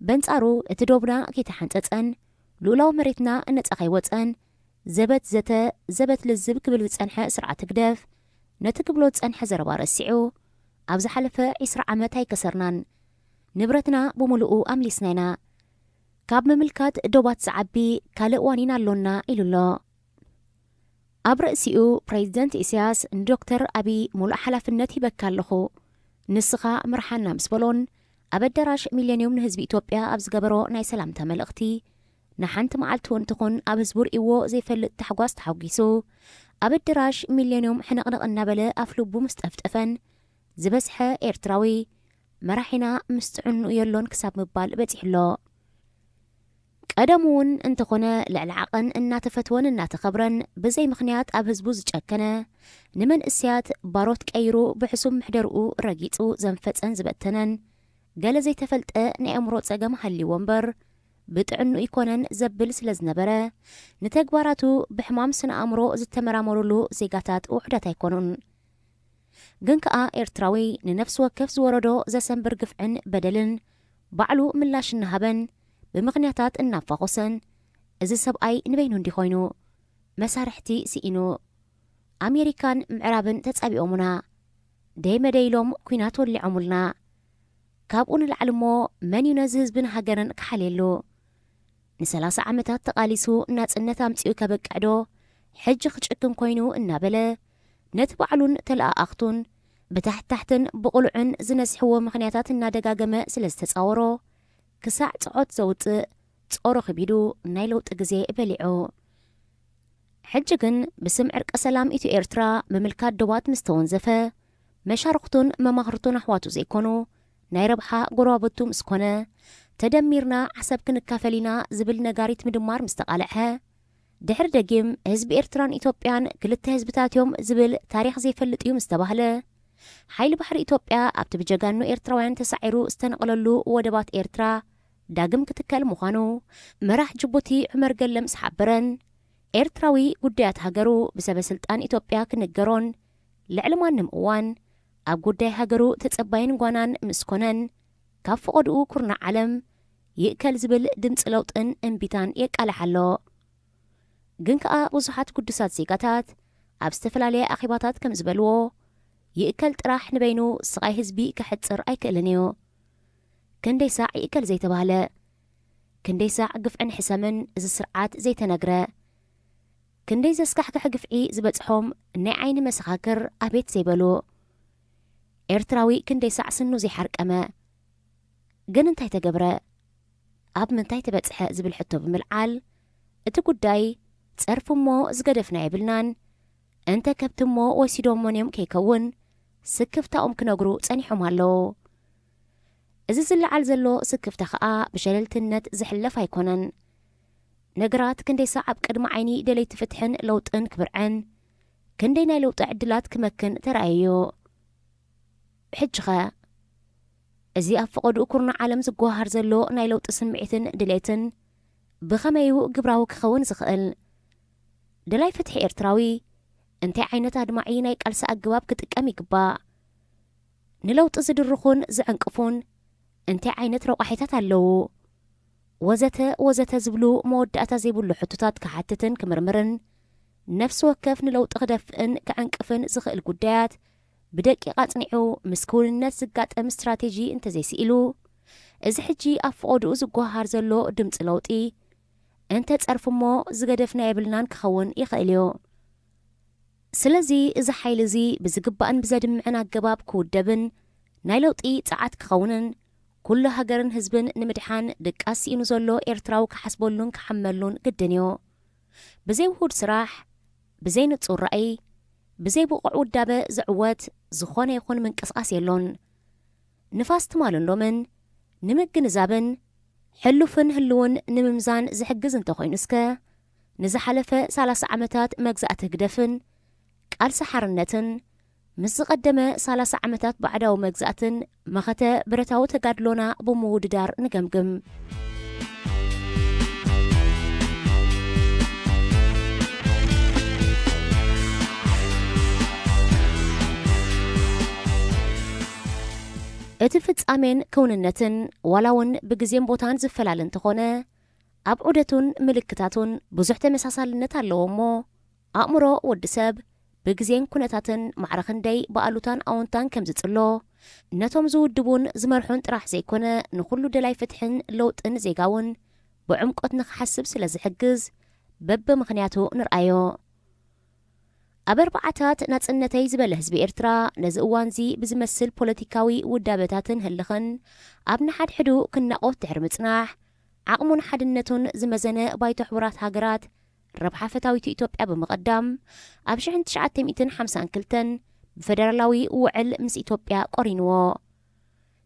በንጻሩ እቲ ዶብና ከይተሓንጸጸን ልኡላዊ መሬትና ነጻ ከይወጸን ዘበት ዘተ ዘበት ልዝብ ክብል ዝጸንሐ ስርዓት ህግደፍ ነቲ ክብሎ ዝጸንሐ ዘረባ ረሲዑ ኣብ ዝሓለፈ ዒስራ ዓመት ኣይከሰርናን። ንብረትና ብምሉኡ ኣምሊስና ኢና። ካብ ምምልካት ዶባት ዝዓቢ ካልእ ዋኒን ኣሎና ኢሉ ኣሎ። ኣብ ርእሲኡ ፕሬዚደንት ኢሳያስ ንዶክተር ኣቢይ ሙሉእ ሓላፍነት ሂበካ ኣለኹ፣ ንስኻ ምርሓና ምስ በሎን ኣብ ኣዳራሽ ሚሌንዩም ንህዝቢ ኢትዮጵያ ኣብ ዝገበሮ ናይ ሰላምታ መልእኽቲ ንሓንቲ መዓልቲ እውን ትኹን ኣብ ህዝቡ ርእይዎ ዘይፈልጥ ታሕጓስ ተሓጒሱ ኣብ ኣዳራሽ ሚሌንዩም ሕንቕንቕ እናበለ ኣፍ ልቡ ምስ ጠፍጠፈን ዝበዝሐ ኤርትራዊ መራሒና ምስ ጥዕንኡ የሎን ክሳብ ምባል በጺሑ ኣሎ። ቀደሙ እውን እንተኾነ ልዕሊ ዓቐን እናተፈትወን እናተኸብረን ብዘይ ምኽንያት ኣብ ህዝቡ ዝጨከነ ንመንእሰያት ባሮት ቀይሩ ብሕሱም ምሕደርኡ ረጊጹ ዘንፈጸን ዝበተነን ገለ ዘይተፈልጠ ናይ ኣእምሮ ጸገም ሃልይዎ እምበር ብጥዕንኡ ኣይኮነን ዘብል ስለ ዝነበረ ንተግባራቱ ብሕማም ስነ ኣእምሮ ዝተመራመሩሉ ዜጋታት ውሑዳት ኣይኮኑን። ግን ከኣ ኤርትራዊ ንነፍሲ ወከፍ ዝወረዶ ዘሰንብር ግፍዕን በደልን ባዕሉ ምላሽ እናሃበን ብምኽንያታት እናፋኾሰን እዚ ሰብኣይ ንበይኑ እንዲ ኮይኑ መሳርሕቲ ስኢኑ ኣሜሪካን ምዕራብን ተጻቢኦሙና ደይ መደይ ኢሎም ኲናት ወሊዖሙልና ካብኡ ንላዕሊ እሞ መን እዩ ነዚ ህዝብን ሃገርን ክሓልየሉ ንሰላሳ ዓመታት ተቓሊሱ ናጽነት ኣምጺኡ ከበቅዕ ዶ ሕጂ ክጭክን ኮይኑ እናበለ ነቲ ባዕሉን ተለኣኣኽቱን ብታሕታሕትን ብቕሉዕን ዝነዝሕዎ ምኽንያታት እናደጋገመ ስለ ዝተጻወሮ ክሳዕ ጽዖት ዘውጽእ ጾሮ ክቢዱ ናይ ለውጢ ግዜ በሊዑ። ሕጂ ግን ብስም ዕርቀ ሰላም ኢትዮ ኤርትራ ምምልካት ዶባት ምስ ተወንዘፈ መሻርኽቱን መማኽርቱን ኣሕዋቱ ዘይኮኑ ናይ ረብሓ ጎረባብቱ ምስ ኮነ ተደሚርና ዓሰብ ክንካፈል ኢና ዝብል ነጋሪት ምድማር ምስ ተቓልዐ ድሕሪ ደጊም ህዝቢ ኤርትራን ኢትዮጵያን ክልተ ህዝብታት እዮም ዝብል ታሪኽ ዘይፈልጥ እዩ ምስ ተባህለ ሓይሊ ባሕሪ ኢትዮጵያ ኣብቲ ብጀጋኑ ኤርትራውያን ተሳዒሩ ዝተነቕለሉ ወደባት ኤርትራ ዳግም ክትከል ምዃኑ መራሕ ጅቡቲ ዑመር ገለ ምስ ሓበረን ኤርትራዊ ጉዳያት ሃገሩ ብሰበ ስልጣን ኢትዮጵያ ክንገሮን ልዕሊ ማንም እዋን ኣብ ጉዳይ ሃገሩ ተጸባይን ጓናን ምስ ኮነን፣ ካብ ፈቐድኡ ኩርናዕ ዓለም ይእከል ዝብል ድምጺ ለውጥን እምቢታን የቃልሕ ኣሎ። ግን ከኣ ብዙሓት ግዱሳት ዜጋታት ኣብ ዝተፈላለየ ኣኼባታት ከም ዝበልዎ፣ ይእከል ጥራሕ ንበይኑ ስቓይ ህዝቢ ከሕጽር ኣይክእልን እዩ። ክንደይ ሳዕ ይእከል ዘይተባህለ፣ ክንደይ ሳዕ ግፍዕን ሕሰምን እዚ ስርዓት ዘይተነግረ፣ ክንደይ ዘስካሕክሕ ግፍዒ ዝበጽሖም ናይ ዓይኒ መሰኻክር ኣቤት ዘይበሉ። ኤርትራዊ ክንደይ ሳዕ ስኑ ዘይሓርቀመ። ግን እንታይ ተገብረ? ኣብ ምንታይ ተበጽሐ ዝብል ሕቶ ብምልዓል፣ እቲ ጉዳይ ጸርፊ እሞ ዝገደፍና የብልናን፣ እንተ ከብቲ እሞ ወሲዶሞን እዮም ከይከውን ስክፍታኦም ክነግሩ ጸኒሖም ኣለዉ። እዚ ዝለዓል ዘሎ ስክፍታ ኸኣ ብሸለልትነት ዝሕለፍ ኣይኮነን። ነገራት ክንደይ ሳዕ ኣብ ቅድሚ ዓይኒ ደለይቲ ፍትሕን ለውጥን ክብርዐን፣ ክንደይ ናይ ለውጢ ዕድላት ክመክን ተራእዩ። ሕጂኸ? እዚ ኣብ ፈቐድኡ ኩርናዕ ዓለም ዝጓሃር ዘሎ ናይ ለውጢ ስምዒትን ድሌትን ብኸመይ እዩ ግብራዊ ክኸውን ዝኽእል? ደላይ ፍትሒ ኤርትራዊ እንታይ ዓይነት ኣድማዒ ናይ ቃልሲ ኣገባብ ክጥቀም ይግባእ? ንለውጢ ዝድርኹን ዝዕንቅፉን እንታይ ዓይነት ረቋሒታት ኣለዉ? ወዘተ ወዘተ ዝብሉ መወዳእታ ዘይብሉ ሕቶታት ክሓትትን ክምርምርን፣ ነፍሲ ወከፍ ንለውጢ ክደፍእን ክዕንቅፍን ዝኽእል ጉዳያት ብደቂቕ ኣጽኒዑ ምስ ክውንነት ዝጋጠም ስትራቴጂ እንተዘይስኢሉ፣ እዚ ሕጂ ኣብ ፈቐድኡ ዝጓሃር ዘሎ ድምጺ ለውጢ እንተ ጸርፊ እሞ ዝገደፍና የብልናን ክኸውን ይኽእል እዩ። ስለዚ እዚ ሓይሊ እዚ ብዝግባእን ብዘድምዕን ኣገባብ ክውደብን ናይ ለውጢ ጸዓት ክኸውንን፣ ኩሉ ሃገርን ህዝብን ንምድሓን ድቃስ ስኢኑ ዘሎ ኤርትራዊ ክሓስበሉን ክሓመሉን ግድን እዩ። ብዘይ ውሁድ ስራሕ፣ ብዘይ ንጹር ራእይ፣ ብዘይ ብቑዕ ውዳበ ዝዕወት ዝኾነ ይኹን ምንቅስቓስ የሎን። ንፋስ ትማልን ሎምን ንምግንዛብን ሕሉፍን ህልውን ንምምዛን ዝሕግዝ እንተኾይኑ እስከ፣ ንዝሓለፈ ሰላሳ ዓመታት መግዛእቲ ህግደፍን ቃልሲ ሓርነትን፣ ምስ ዝቐደመ ሰላሳ ዓመታት ባዕዳዊ መግዛእትን መኸተ ብረታዊ ተጋድሎና ብምውድዳር ንገምግም። እቲ ፍጻሜን ክውንነትን ዋላ እውን ብግዜን ቦታን ዝፈላለ እንተኾነ፣ ኣብ ዑደቱን ምልክታቱን ብዙሕ ተመሳሳልነት ኣለዎ እሞ፣ ኣእምሮ ወዲ ሰብ ብግዜን ኩነታትን ማዕረ ክንደይ ብኣሉታን ኣዎንታን ከም ዝጽሎ፣ ነቶም ዝውድቡን ዝመርሑን ጥራሕ ዘይኮነ፣ ንኹሉ ደላይ ፍትሕን ለውጥን ዜጋ እውን ብዕምቆት ንኽሓስብ ስለ ዝሕግዝ፣ በብምኽንያቱ ንርኣዮ። ኣብ ኣርባዓታት ናጽነተይ ዝበለ ህዝቢ ኤርትራ፣ ነዚ እዋንዚ ብዝመስል ፖለቲካዊ ውዳበታትን ህልኽን ኣብ ንሓድሕዱ ክናቖት ድሕሪ ምጽናሕ፣ ዓቕሙን ሓድነቱን ዝመዘነ ባይቶ ሕቡራት ሃገራት ረብሓ ፈታዊት ኢትዮጵያ ብምቕዳም፣ ኣብ ሽሕን ትሽዓተ ሚእትን ሓምሳን ክልተን ብፈደራላዊ ውዕል ምስ ኢትዮጵያ ቆሪንዎ።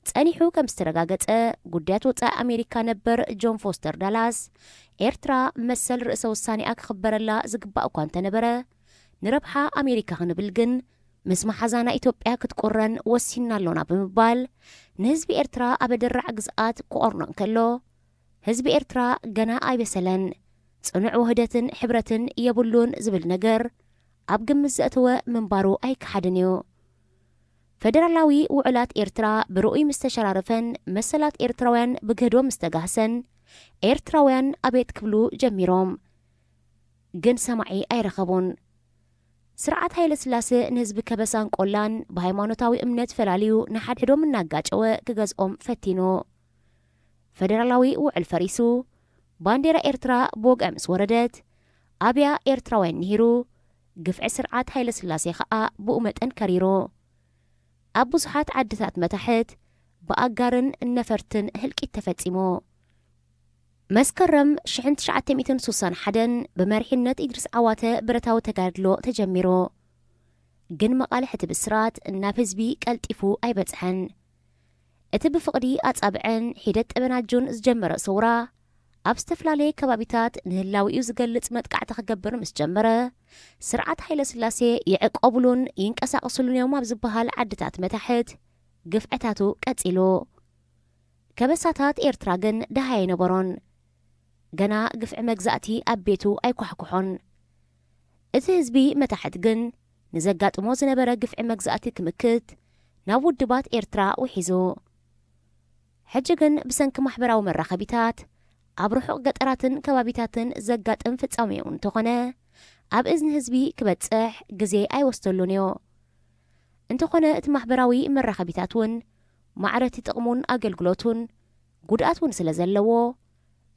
ጸኒሑ ከም ዝተረጋገጸ፣ ጉዳያት ወጻኢ ኣሜሪካ ነበር ጆን ፎስተር ዳላስ፣ ኤርትራ መሰል ርእሰ ውሳኔኣ ክኽበረላ ዝግባእ እኳ እንተነበረ፣ ንረብሓ ኣሜሪካ ክንብል ግን ምስ መሓዛና ኢትዮጵያ ክትቁረን ወሲንና ኣሎና ብምባል፣ ንህዝቢ ኤርትራ ኣብ ኣደራዕ ግዝኣት ክቖርኖ እንከሎ፣ ህዝቢ ኤርትራ ገና ኣይበሰለን፣ ጽኑዕ ውህደትን ሕብረትን የብሉን ዝብል ነገር ኣብ ግምት ዘእተወ ምንባሩ ኣይከሓድን እዩ። ፈደራላዊ ውዕላት ኤርትራ ብርኡይ ምስ ተሸራረፈን መሰላት ኤርትራውያን ብግህዶ ምስ ተጋህሰን፣ ኤርትራውያን ኣቤት ክብሉ ጀሚሮም። ግን ሰማዒ ኣይረኸቡን። ስርዓት ሃይለ ስላሴ ንህዝቢ ከበሳን ቆላን ብሃይማኖታዊ እምነት ፈላልዩ ንሓድሕዶም እናጋጨወ ክገዝኦም ፈቲኑ። ፈደራላዊ ውዕል ፈሪሱ፣ ባንዴራ ኤርትራ ብወግዒ ምስ ወረደት፣ ኣብያ ኤርትራውያን ንሂሩ፣ ግፍዒ ስርዓት ሃይለ ስላሴ ኸኣ ብኡ መጠን ከሪሩ። ኣብ ብዙሓት ዓድታት መታሕት ብኣጋርን ነፈርትን ህልቂት ተፈጺሙ። መስከረም ሽሕን ትሽዓተ ሚእትን ሱሳን ሓደን ብመሪሕነት ኢድሪስ ዓዋተ ብረታዊ ተጋድሎ ተጀሚሩ። ግን መቓልሕ እቲ ብስራት ናብ ህዝቢ ቀልጢፉ ኣይበጽሐን። እቲ ብፍቕዲ ኣጻብዕን ሒደት ጠበናጁን ዝጀመረ ሰውራ፣ ኣብ ዝተፈላለየ ከባቢታት ንህላዊኡ ዝገልጽ መጥቃዕቲ ክገብር ምስ ጀመረ፣ ስርዓት ሃይለ ስላሴ ይዕቆብሉን ይንቀሳቐስሉን እዮም ኣብ ዝበሃል ዓድታት መታሕት ግፍዕታቱ ቀጺሉ። ከበሳታት ኤርትራ ግን ደሃይ ኣይነበሮን። ገና ግፍዒ መግዛእቲ ኣብ ቤቱ ኣይኳሕኩሖን። እቲ ህዝቢ መታሕት ግን ንዘጋጥሞ ዝነበረ ግፍዒ መግዛእቲ ክምክት ናብ ውድባት ኤርትራ ውሒዙ። ሕጂ ግን ብሰንኪ ማሕበራዊ መራኸቢታት ኣብ ርሑቕ ገጠራትን ከባቢታትን ዘጋጥም ፍጻሜ እውን እንተኾነ ኣብ እዝኒ ህዝቢ ክበጽሕ ግዜ ኣይወስደሉን እዩ። እንተኾነ እቲ ማሕበራዊ መራኸቢታት እውን ማዕረቲ ጥቕሙን ኣገልግሎቱን ጉድኣት እውን ስለ ዘለዎ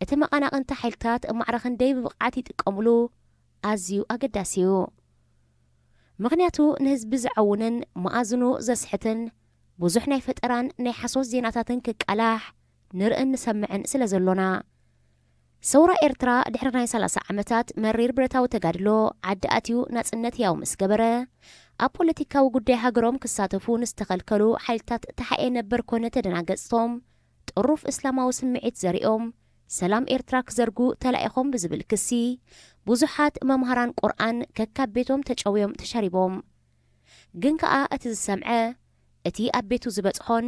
እቲ መቐናቕንቲ ሓይልታት ማዕረ ክንደይ ብብቕዓት ይጥቀምሉ ኣዝዩ ኣገዳሲ እዩ። ምኽንያቱ ንህዝቢ ዝዐውንን መኣዝኑ ዘስሕትን ብዙሕ ናይ ፈጠራን ናይ ሓሶት ዜናታትን ክቃላሕ ንርእን ንሰምዕን ስለ ዘሎና። ሰውራ ኤርትራ ድሕሪ ናይ ሰላሳ ዓመታት መሪር ብረታዊ ተጋድሎ ዓዲ ኣትዩ ናጽነት ህያው ምስ ገበረ ኣብ ፖለቲካዊ ጉዳይ ሃገሮም ክሳተፉ ንዝተኸልከሉ ሓይልታት ተሓኤ ነበር ኮነ ተደናገጽቶም ጥሩፍ እስላማዊ ስምዒት ዘሪኦም ሰላም ኤርትራ ክዘርጉ ተላኢኾም ብዝብል ክሲ ብዙሓት መምሃራን ቁርኣን ከካብ ቤቶም ተጨውዮም ተሸሪቦም። ግን ከኣ እቲ ዝሰምዐ እቲ ኣብ ቤቱ ዝበጽሖን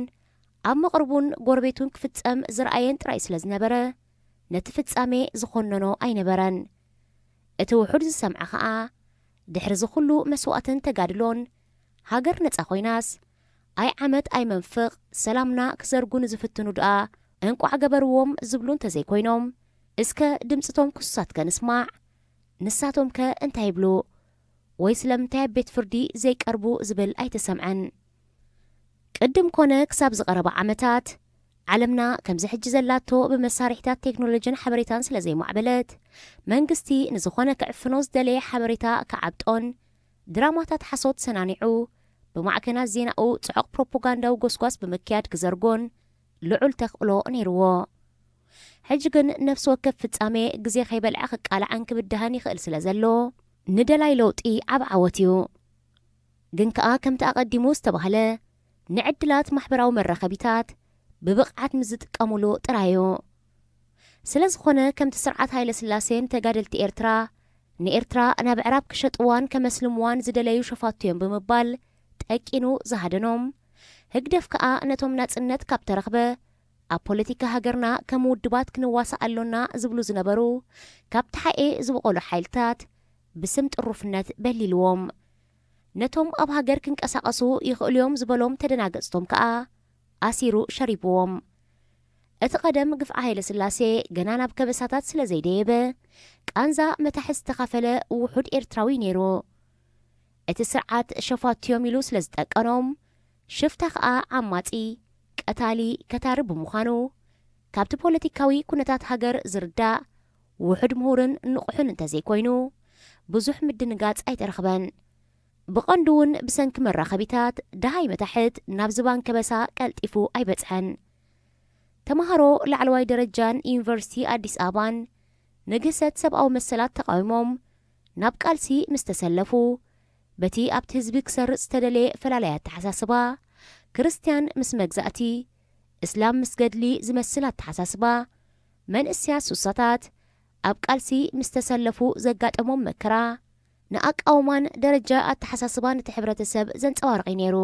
ኣብ መቕርቡን ጎረቤቱን ክፍጸም ዝረኣየን ጥራይ ስለ ዝነበረ ነቲ ፍጻሜ ዝኾነኖ ኣይነበረን። እቲ ውሑድ ዝሰምዐ ከኣ ድሕሪ ዝኹሉ መስዋእትን ተጋድሎን ሃገር ነጻ ኮይናስ ኣይ ዓመት ኣይ መንፍቕ ሰላምና ክዘርጉ ንዝፍትኑ ደኣ እንቋዕ ገበርዎም ዝብሉ እንተዘይኮይኖም እስከ ድምጽቶም ክሱሳት ከንስማዕ። ንሳቶም ከ እንታይ ይብሉ? ወይ ስለምንታይ ኣብ ቤት ፍርዲ ዘይቀርቡ ዝብል ኣይተሰምዐን። ቅድም ኮነ ክሳብ ዝቐረባ ዓመታት ዓለምና ከምዚ ሕጂ ዘላቶ ብመሳርሒታት ቴክኖሎጅን ሓበሬታን ስለ ዘይማዕበለት መንግስቲ ንዝኾነ ክዕፍኖ ዝደለየ ሓበሬታ ክዓብጦን ድራማታት ሓሶት ሰናኒዑ ብማዕከናት ዜናኡ ጽዑቕ ፕሮፓጋንዳዊ ጎስጓስ ብምክያድ ክዘርጎን ልዑል ተኽእሎ ነይርዎ። ሕጂ ግን ነፍሲ ወከፍ ፍጻሜ ግዜ ከይበልዐ ክቃላዕን ክብድሃን ይኽእል ስለ ዘሎ ንደላይ ለውጢ ዓብ ዓወት እዩ። ግን ከኣ ከምቲ ኣቐዲሙ ዝተባህለ ንዕድላት ማሕበራዊ መራኸቢታት ብብቕዓት ምስ ዝጥቀሙሉ ጥራይ እዩ። ስለ ዝኾነ ከምቲ ስርዓት ሃይለ ስላሴ ንተጋደልቲ ኤርትራ ንኤርትራ ናብ ዕራብ ክሸጥዋን ከመስልምዋን ዝደለዩ ሸፋቱ እዮም ብምባል ጠቂኑ ዝሃደኖም ህግደፍ ከኣ ነቶም ናጽነት ካብ ተረኽበ ኣብ ፖለቲካ ሃገርና ከም ውድባት ክንዋሳእ ኣሎና ዝብሉ ዝነበሩ ካብ ተሓኤ ዝበቖሉ ሓይልታት ብስም ጥሩፍነት በሊልዎም። ነቶም ኣብ ሃገር ክንቀሳቐሱ ይኽእሉ እዮም ዝበሎም ተደናገጽቶም ከኣ ኣሲሩ ሸሪብዎም። እቲ ቀደም ግፍዒ ሃይለ ስላሴ ገና ናብ ከበሳታት ስለ ዘይደየበ ቃንዛ መታሕት ዝተኻፈለ ውሑድ ኤርትራዊ ነይሩ። እቲ ስርዓት ሸፋቱ እዮም ኢሉ ስለ ዝጠቀኖም ሽፍታ ከኣ ዓማጺ፣ ቀታሊ፣ ከታሪ ብምዃኑ ካብቲ ፖለቲካዊ ኩነታት ሃገር ዝርዳእ ውሑድ ምሁርን ንቑሕን እንተዘይኮይኑ ብዙሕ ምድንጋጽ ኣይተረኽበን። ብቐንዱ እውን ብሰንኪ መራኸቢታት ደሃይ መታሕት ናብ ዝባን ከበሳ ቀልጢፉ ኣይበጽሐን። ተማሃሮ ላዕለዋይ ደረጃን ዩኒቨርሲቲ ኣዲስ ኣበባን ንግህሰት ሰብኣዊ መሰላት ተቓዊሞም ናብ ቃልሲ ምስ ተሰለፉ በቲ ኣብቲ ህዝቢ ክሰርጽ ዝተደለየ ፈላላይ ኣተሓሳስባ ክርስትያን ምስ መግዛእቲ እስላም ምስ ገድሊ ዝመስል ኣተሓሳስባ መንእስያት ሱሳታት ኣብ ቃልሲ ምስ ተሰለፉ ዘጋጠሞም መከራ ንኣቃውማን ደረጃ ኣተሓሳስባን እቲ ሕብረተሰብ ዘንጸባርቕ እዩ ነይሩ።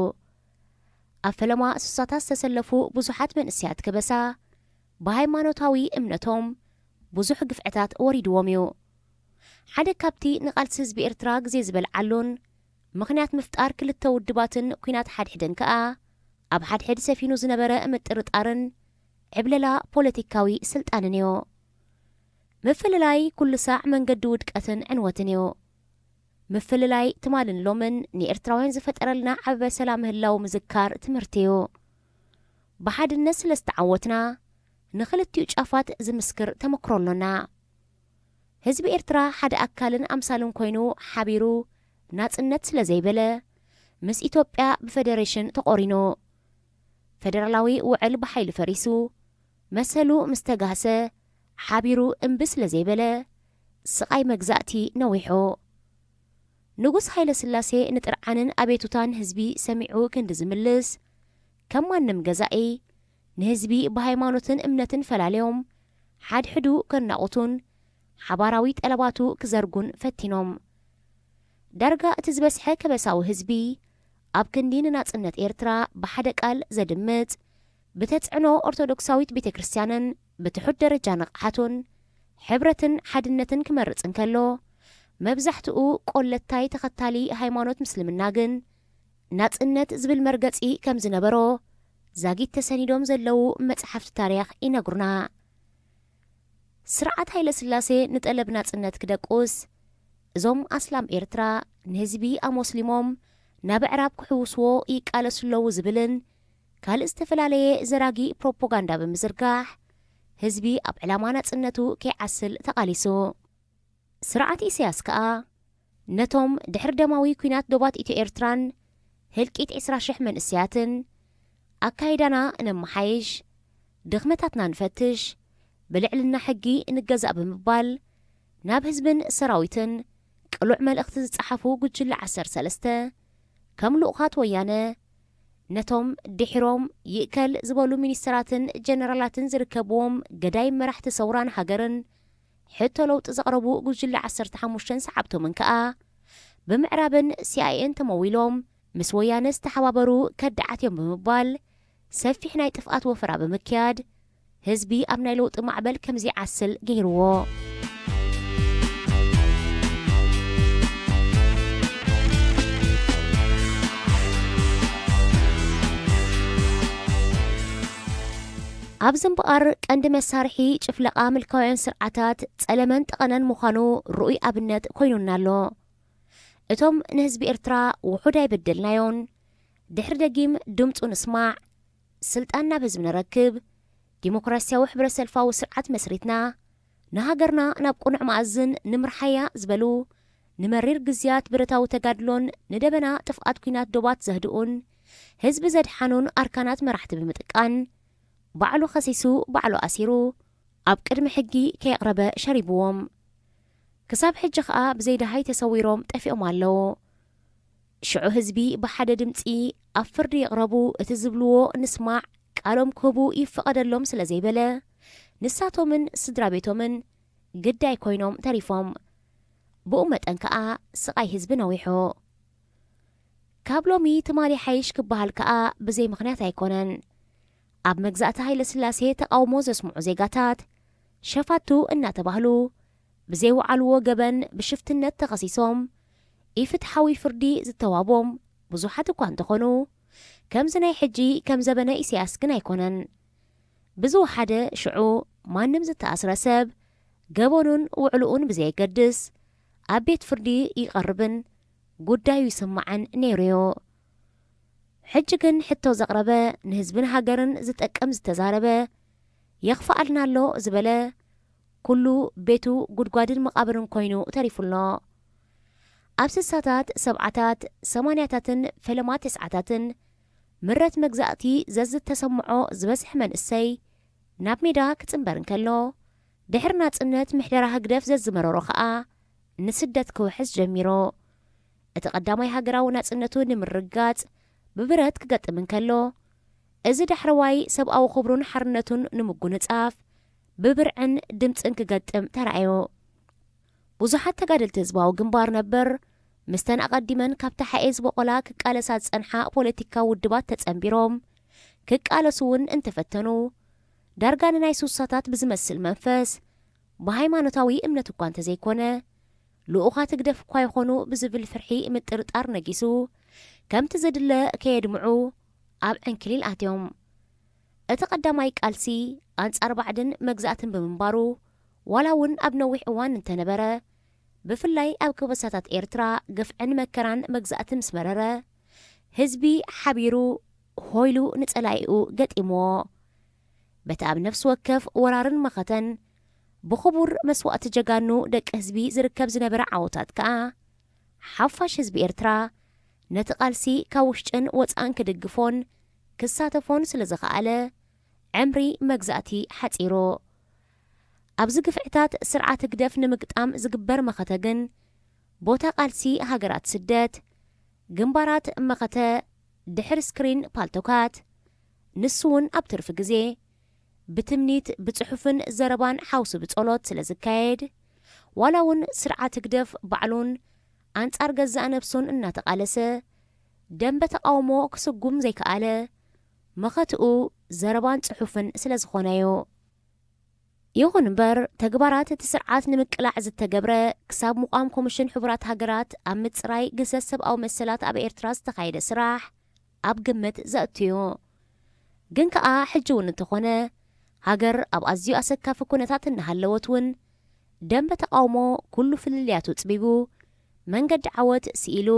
ኣብ ፈለማ ሱሳታት ዝተሰለፉ ብዙሓት መንእስያት ከበሳ ብሃይማኖታዊ እምነቶም ብዙሕ ግፍዕታት ወሪድዎም እዩ። ሓደ ካብቲ ንቓልሲ ህዝቢ ኤርትራ ግዜ ዝበልዓሉን ምኽንያት ምፍጣር ክልተ ውድባትን ኲናት ሓድሕድን ከኣ ኣብ ሓድሕድ ሰፊኑ ዝነበረ ምጥርጣርን ዕብለላ ፖለቲካዊ ስልጣንን እዩ። ምፍልላይ ኩሉ ሳዕ መንገዲ ውድቀትን ዕንወትን እዩ። ምፍልላይ ትማልን ሎምን ንኤርትራውያን ዝፈጠረልና ዓቢ በሰላ ምህላው ምዝካር ትምህርቲ እዩ። ብሓድነት ስለ ዝተዓወትና ንኽልቲኡ ጫፋት ዝምስክር ተመክሮ ኣሎና። ህዝቢ ኤርትራ ሓደ ኣካልን ኣምሳልን ኮይኑ ሓቢሩ ናጽነት ስለ ዘይበለ ምስ ኢትዮጵያ ብፈደሬሽን ተቖሪኑ። ፈደራላዊ ውዕል ብሓይሊ ፈሪሱ መሰሉ ምስ ተጋህሰ ሓቢሩ እምቢ ስለ ዘይበለ ስቓይ መግዛእቲ ነዊሑ። ንጉስ ሃይለ ስላሴ ንጥርዓንን ኣቤቱታን ህዝቢ ሰሚዑ ክንዲ ዝምልስ ከም ማንም ገዛኢ ንህዝቢ ብሃይማኖትን እምነትን ፈላልዮም ሓድሕዱ ከናቑቱን ሓባራዊ ጠለባቱ ክዘርጉን ፈቲኖም። ዳርጋ እቲ ዝበዝሐ ከበሳዊ ህዝቢ ኣብ ክንዲ ንናጽነት ኤርትራ ብሓደ ቃል ዘድምጽ ብተጽዕኖ ኦርቶዶክሳዊት ቤተ ክርስትያንን ብትሑት ደረጃ ንቕሓቱን ሕብረትን ሓድነትን ክመርጽ እንከሎ መብዛሕትኡ ቆለታይ ተኸታሊ ሃይማኖት ምስልምና ግን ናጽነት ዝብል መርገጺ ከም ዝነበሮ ዛጊት ተሰኒዶም ዘለዉ መጽሓፍቲ ታሪኽ ይነግሩና። ስርዓት ሃይለ ስላሴ ንጠለብ ናጽነት ክደቁስ፣ እዞም ኣስላም ኤርትራ ንህዝቢ ኣሞስሊሞም ናብ ኣዕራብ ክሕውስዎ ይቃለሱ ኣለዉ ዝብልን ካልእ ዝተፈላለየ ዘራጊ ፕሮፓጋንዳ ብምዝርጋሕ ህዝቢ ኣብ ዕላማ ናጽነቱ ከይዓስል ተቓሊሱ። ስርዓት ኢሳያስ ከኣ ነቶም ድሕሪ ደማዊ ኲናት ዶባት ኢትዮ ኤርትራን ህልቂት ዕስራ ሽሕ መንእሰያትን ኣካይዳና ነመሓይሽ፣ ድኽመታትና ንፈትሽ፣ ብልዕልና ሕጊ ንገዛእ ብምባል ናብ ህዝብን ሰራዊትን ቅሉዕ መልእኽቲ ዝጸሓፉ ጉጅለ ዓሰርተ ሰለስተ ከም ልኡኻት ወያነ ነቶም ድሒሮም ይእከል ዝበሉ ሚኒስተራትን ጀነራላትን ዝርከብዎም ገዳይ መራሕቲ ሰውራን ሃገርን ሕቶ ለውጢ ዘቕረቡ ጉጅለ ዓሰርተ ሓሙሽተን ሰዓብቶምን ከኣ ብምዕራብን ሲኣይኤን ተመዊሎም ምስ ወያነ ዝተሓባበሩ ከዳዓት እዮም ብምባል ሰፊሕ ናይ ጥፍኣት ወፈራ ብምክያድ ህዝቢ ኣብ ናይ ለውጢ ማዕበል ከም ዘይዓስል ገይርዎ። ኣብዚ እምበኣር ቀንዲ መሳርሒ ጭፍለቓ ምልካውያን ስርዓታት ጸለመን ጠቐነን ምዃኑ ርኡይ ኣብነት ኮይኑና ኣሎ። እቶም ንህዝቢ ኤርትራ ውሑድ ኣይበደልናዮን፣ ድሕሪ ደጊም ድምጹ ንስማዕ፣ ስልጣን ናብ ህዝቢ ነረክብ፣ ዲሞክራስያዊ ሕብረ ሰልፋዊ ስርዓት መስሪትና፣ ንሃገርና ናብ ቅኑዕ መኣዝን ንምርሓያ ዝበሉ፣ ንመሪር ግዝያት ብረታዊ ተጋድሎን ንደበና ጥፍኣት ኲናት ዶባት ዘህድኡን ህዝቢ ዘድሓኑን ኣርካናት መራሕቲ ብምጥቃን፣ ባዕሉ ኸሲሱ ባዕሉ ኣሲሩ ኣብ ቅድሚ ሕጊ ከየቕረበ ሸሪብዎም። ክሳብ ሕጂ ኸኣ ብዘይ ደሃይ ተሰዊሮም ጠፊኦም ኣለዉ። ሽዑ ህዝቢ ብሓደ ድምጺ ኣብ ፍርዲ ይቕረቡ፣ እቲ ዝብልዎ ንስማዕ፣ ቃሎም ክህቡ ይፍቐደሎም ስለ ዘይበለ፣ ንሳቶምን ስድራ ቤቶምን ግዳይ ኮይኖም ተሪፎም። ብኡ መጠን ከኣ ስቓይ ህዝቢ ነዊሑ። ካብ ሎሚ ትማሊ ሓይሽ ክበሃል ከኣ ብዘይ ምኽንያት ኣይኮነን። ኣብ መግዛእቲ ሃይለ ስላሴ ተቓውሞ ዘስምዑ ዜጋታት ሸፋቱ እናተባህሉ ብዘይወዓልዎ ገበን ብሽፍትነት ተኸሲሶም ኢፍትሓዊ ፍርዲ ዝተዋቦም ብዙሓት እኳ እንተኾኑ፣ ከምዚ ናይ ሕጂ ከም ዘበነ ኢሳያስ ግን ኣይኮነን። ብዝወሓደ ሽዑ ማንም ዝተኣስረ ሰብ ገበኑን ውዕልኡን ብዘየገድስ ኣብ ቤት ፍርዲ ይቐርብን ጉዳዩ ይስማዕን ነይሩ'ዩ። ሕጂ ግን ሕቶ ዘቕረበ፣ ንህዝብን ሃገርን ዝጠቅም ዝተዛረበ፣ የኽፍኣልና ኣሎ ዝበለ፣ ኩሉ ቤቱ ጉድጓድን መቓብርን ኮይኑ ተሪፉ ኣሎ። ኣብ ስሳታት፣ ሰብዓታት፣ ሰማንያታትን ፈለማ ተስዓታትን ምረት መግዛእቲ ዘዝተሰምዖ ዝበዝሐ መንእሰይ ናብ ሜዳ ክጽንበር እንከሎ፣ ድሕሪ ናጽነት ምሕደራ ህግደፍ ዘዝመረሮ ከኣ ንስደት ክውሕዝ ጀሚሩ። እቲ ቀዳማይ ሃገራዊ ናጽነቱ ንምርግጋጽ ብብረት ክገጥም እንከሎ፣ እዚ ዳሕረዋይ ሰብኣዊ ክብሩን ሓርነቱን ንምጉንጻፍ ብብርዕን ድምጽን ክገጥም ተራእዩ። ብዙሓት ተጋደልቲ ህዝባዊ ግንባር ነበር፣ ምስተን ኣቐዲመን ካብ ተሓኤ ዝበቖላ ክቃለሳ ዝጸንሓ ፖለቲካዊ ውድባት ተጸንቢሮም ክቃለሱ እውን እንተፈተኑ፣ ዳርጋ ንናይ ሱሳታት ብዝመስል መንፈስ፣ ብሃይማኖታዊ እምነት እኳ እንተዘይኮነ፣ ልኡኻት ህግደፍ እኳ ይኾኑ ብዝብል ፍርሒ ምጥርጣር ነጊሱ፣ ከምቲ ዝድለ ከየድምዑ ኣብ ዕንክሊል ኣትዮም። እቲ ቀዳማይ ቃልሲ ኣንጻር ባዕድን መግዛእትን ብምንባሩ፣ ዋላ እውን ኣብ ነዊሕ እዋን እንተነበረ፣ ብፍላይ ኣብ ከበሳታት ኤርትራ ግፍዕን መከራን መግዛእቲ ምስ መረረ፣ ህዝቢ ሓቢሩ ሆይሉ ንጸላኢኡ ገጢምዎ። በቲ ኣብ ነፍሲ ወከፍ ወራርን መኸተን ብኽቡር መስዋእቲ ጀጋኑ ደቂ ህዝቢ ዝርከብ ዝነበረ ዓወታት ከኣ፣ ሓፋሽ ህዝቢ ኤርትራ ነቲ ቃልሲ ካብ ውሽጥን ወጻእን ክድግፎን ክሳተፎን ስለ ዝኸኣለ፣ ዕምሪ መግዛእቲ ሓጺሩ። ኣብዚ ግፍዕታት ስርዓት ህግደፍ ንምግጣም ዝግበር መኸተ ግን፣ ቦታ ቃልሲ ሃገራት ስደት፣ ግንባራት መኸተ ድሕሪ ስክሪን ፓልቶካት፣ ንሱ እውን ኣብ ትርፊ ግዜ፣ ብትምኒት፣ ብጽሑፍን ዘረባን ሓውሲ ብጸሎት ስለ ዝካየድ፣ ዋላ እውን ስርዓት ህግደፍ ባዕሉን ኣንጻር ገዛእ ነብሱን እናተቓለሰ፣ ደንበ ተቓውሞ ክስጉም ዘይከኣለ፣ መኸትኡ ዘረባን ጽሑፍን ስለ ዝኾነ'ዩ። ይኹን እምበር፣ ተግባራት እቲ ስርዓት ንምቅላዕ ዝተገብረ፣ ክሳብ ምቋም ኮሚሽን ሕቡራት ሃገራት ኣብ ምጽራይ ግህሰት ሰብኣዊ መሰላት ኣብ ኤርትራ ዝተኻየደ ስራሕ ኣብ ግምት ዘእቱ እዩ። ግን ከኣ ሕጂ እውን እንተኾነ፣ ሃገር ኣብ ኣዝዩ ኣሰካፊ ኩነታት እናሃለወት እውን፣ ደንበ ተቓውሞ ኩሉ ፍልልያቱ ጽቢቡ፣ መንገዲ ዓወት ስኢሉ፣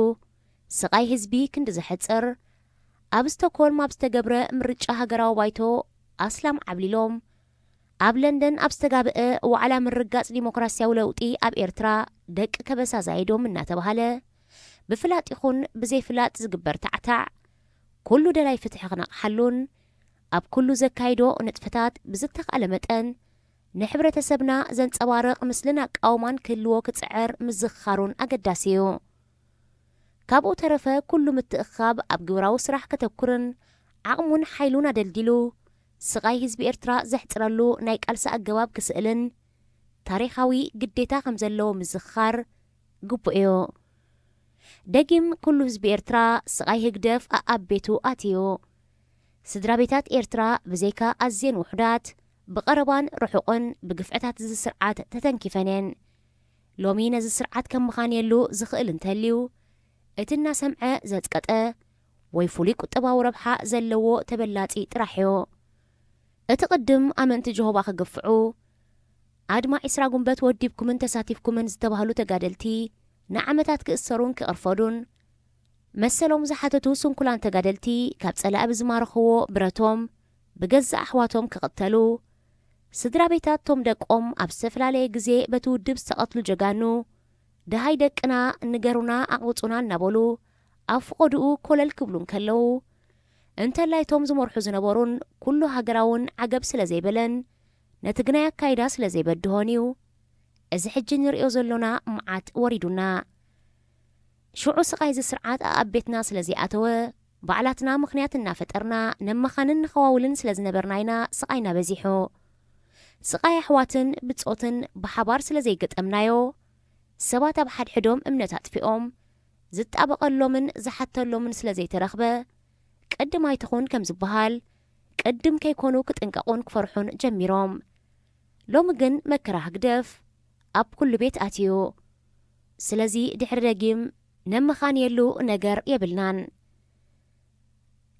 ስቓይ ህዝቢ ክንዲ ዘሕጽር፣ ኣብ ስቶክሆልም ኣብ ዝተገብረ ምርጫ ሃገራዊ ባይቶ ኣስላም ዓብሊሎም፣ ኣብ ለንደን ኣብ ዝተጋብአ ዋዕላ ምርጋጽ ዲሞክራስያዊ ለውጢ ኣብ ኤርትራ ደቂ ከበሳ ዛይዶም እናተባህለ፣ ብፍላጥ ይኹን ብዘይፍላጥ ዝግበር ታዕታዕ፣ ኩሉ ደላይ ፍትሒ ክነቕሓሉን፣ ኣብ ኩሉ ዘካይዶ ንጥፈታት ብዝተኻእለ መጠን ንሕብረተሰብና ዘንጸባርቕ ምስልን ኣቃውማን ክህልዎ ክጽዕር ምዝኽኻሩን ኣገዳሲ እዩ። ካብኡ ተረፈ ኩሉ ምትእኽኻብ ኣብ ግብራዊ ስራሕ ከተኩርን ዓቕሙን ሓይሉን ኣደልዲሉ ስቓይ ህዝቢ ኤርትራ ዘሕጽረሉ ናይ ቃልሲ ኣገባብ ክስእልን ታሪኻዊ ግዴታ ከም ዘለዎ ምዝኽኻር ግቡእ እዩ። ደጊም ኩሉ ህዝቢ ኤርትራ ስቓይ ህግደፍ ኣኣብ ቤቱ ኣትዩ። ስድራ ቤታት ኤርትራ ብዘይካ ኣዝየን ውሑዳት፣ ብቐረባን ርሑቕን ብግፍዕታት እዚ ስርዓት ተተንኪፈን እየን። ሎሚ ነዚ ስርዓት ከም ምኻንየሉ ዝኽእል እንተልዩ፣ እቲ እናሰምዐ ዘጽቀጠ ወይ ፍሉይ ቁጠባዊ ረብሓ ዘለዎ ተበላጺ ጥራሕ እዩ። እቲ ቅድም ኣመንቲ ጀሆባ ክግፍዑ፣ ኣድማ ዒስራ ጉንበት ወዲብኩምን ተሳቲፍኩምን ዝተባህሉ ተጋደልቲ ንዓመታት ክእሰሩን ክቕርፈዱን፣ መሰሎም ዝሓተቱ ስንኩላን ተጋደልቲ ካብ ጸላኢ ብዝማረኽዎ ብረቶም ብገዛእ ኣሕዋቶም ክቕተሉ፣ ስድራ ቤታት ቶም ደቆም ኣብ ዝተፈላለየ ግዜ በቲ ውድብ ዝተቐትሉ ጀጋኑ፣ ደሃይ ደቅና ንገሩና ኣቕብጹና እናበሉ ኣብ ፍቖድኡ ኮለል ክብሉ እንከለዉ፣ እንተላይ ቶም ዝመርሑ ዝነበሩን ኩሉ ሃገራውን ዓገብ ስለ ዘይበለን፣ ነቲ ግናይ ኣካይዳ ስለ ዘይበድሆን እዩ እዚ ሕጂ ንርእዮ ዘሎና መዓት ወሪዱና። ሽዑ ስቓይ እዚ ስርዓት ኣኣብ ቤትና ስለ ዘይኣተወ፣ ባዕላትና ምኽንያት እናፈጠርና ነመኻንን ንኸዋውልን ስለ ዝነበርና ኢና ስቓይና በዚሑ። ስቓይ ኣሕዋትን ብጾትን ብሓባር ስለ ዘይገጠምናዮ፣ ሰባት ኣብ ሓድሕዶም እምነት ኣጥፊኦም፣ ዝጣበቐሎምን ዝሓተሎምን ስለ ዘይተረኽበ፣ ቅድም ኣይትኹን ከም ዝበሃል፣ ቅድም ከይኮኑ ክጥንቀቑን ክፈርሑን ጀሚሮም። ሎሚ ግን መከራ ህግደፍ ኣብ ኩሉ ቤት ኣትዩ። ስለዚ ድሕሪ ደጊም ነመኻንየሉ ነገር የብልናን።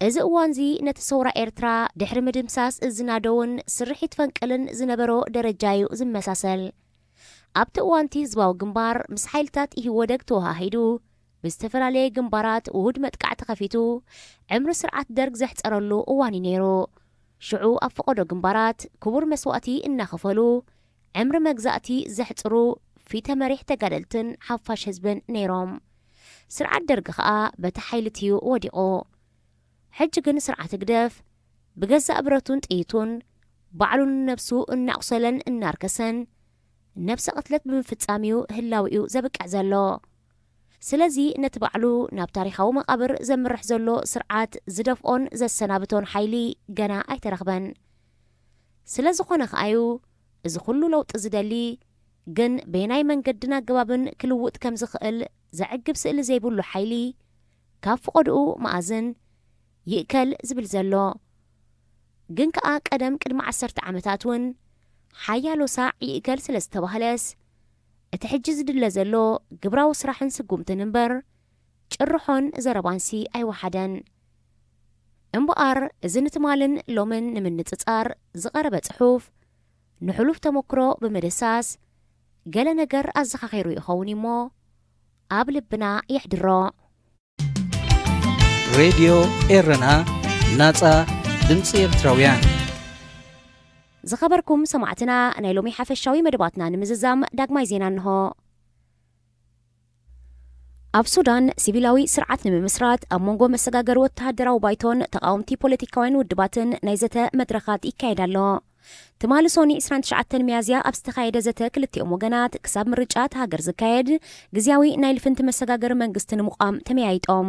እዚ እዋንዚ ነቲ ሰውራ ኤርትራ ድሕሪ ምድምሳስ ዝናደውን ስርሒት ፈንቅልን ዝነበሮ ደረጃ እዩ ዝመሳሰል። ኣብቲ እዋንቲ ህዝባዊ ግንባር ምስ ሓይልታት ኢህወደግ ተወሃሂዱ ብዝተፈላለየ ግንባራት ውሁድ መጥቃዕቲ ከፊቱ ዕምሪ ስርዓት ደርግ ዘሕጸረሉ እዋን እዩ ነይሩ። ሽዑ ኣብ ፈቐዶ ግንባራት ክቡር መስዋእቲ እናኸፈሉ ዕምሪ መግዛእቲ ዘሕጽሩ ፊተ መሪሕ ተጋደልትን ሓፋሽ ህዝብን ነይሮም። ስርዓት ደርግ ኸኣ በቲ ሓይልት'ዩ ወዲቑ። ሕጂ ግን ስርዓት ህግደፍ ብገዛእ ብረቱን ጥይቱን ባዕሉ ንነብሱ እናቑሰለን እናርከሰን ነብሰ ቅትለት ብምፍጻም እዩ ህላዊኡ ዘብቅዕ ዘሎ። ስለዚ ነቲ ባዕሉ ናብ ታሪኻዊ መቓብር ዘምርሕ ዘሎ ስርዓት ዝደፍኦን ዘሰናብቶን ሓይሊ ገና ኣይተረኽበን። ስለ ዝኾነ ከኣዩ እዚ ኩሉ ለውጢ ዝደሊ ግን በየናይ መንገድን ኣገባብን ክልውጥ ከም ዝኽእል ዘዕግብ ስእሊ ዘይብሉ ሓይሊ ካብ ፍቐድኡ መኣዝን ይእከል ዝብል ዘሎ። ግን ከኣ ቀደም ቅድሚ ዓሰርተ ዓመታት እውን ሓያሎ ሳዕ ይእከል ስለ ዝተባህለስ እቲ ሕጂ ዝድለ ዘሎ ግብራዊ ስራሕን ስጉምትን እምበር ጭርሖን ዘረባንሲ ኣይወሓደን። እምበኣር እዚ ንትማልን ሎምን ንምንጽጻር ዝቐረበ ጽሑፍ ንሕሉፍ ተመክሮ ብምድህሳስ ገለ ነገር ኣዘኻኺሩ ይኸውን እሞ ኣብ ልብና የሕድሮ። ሬድዮ ኤረና፣ ናጻ ድምጺ ኤርትራውያን። ዝኸበርኩም ሰማዕትና፣ ናይ ሎሚ ሓፈሻዊ መደባትና ንምዝዛም ዳግማይ ዜና እንሆ። ኣብ ሱዳን ሲቪላዊ ስርዓት ንምምስራት ኣብ መንጎ መሰጋገሪ ወተሃደራዊ ባይቶን ተቓወምቲ ፖለቲካውያን ውድባትን ናይ ዘተ መድረኻት ይካየድ ኣሎ። ትማሊ ሶኒ ዕስራን ትሽዓተን ሚያዝያ ኣብ ዝተኻየደ ዘተ ክልቲኦም ወገናት ክሳብ ምርጫ እታ ሃገር ዝካየድ ግዝያዊ ናይ ልፍንቲ መሰጋገሪ መንግስቲ ንምቋም ተመያይጦም።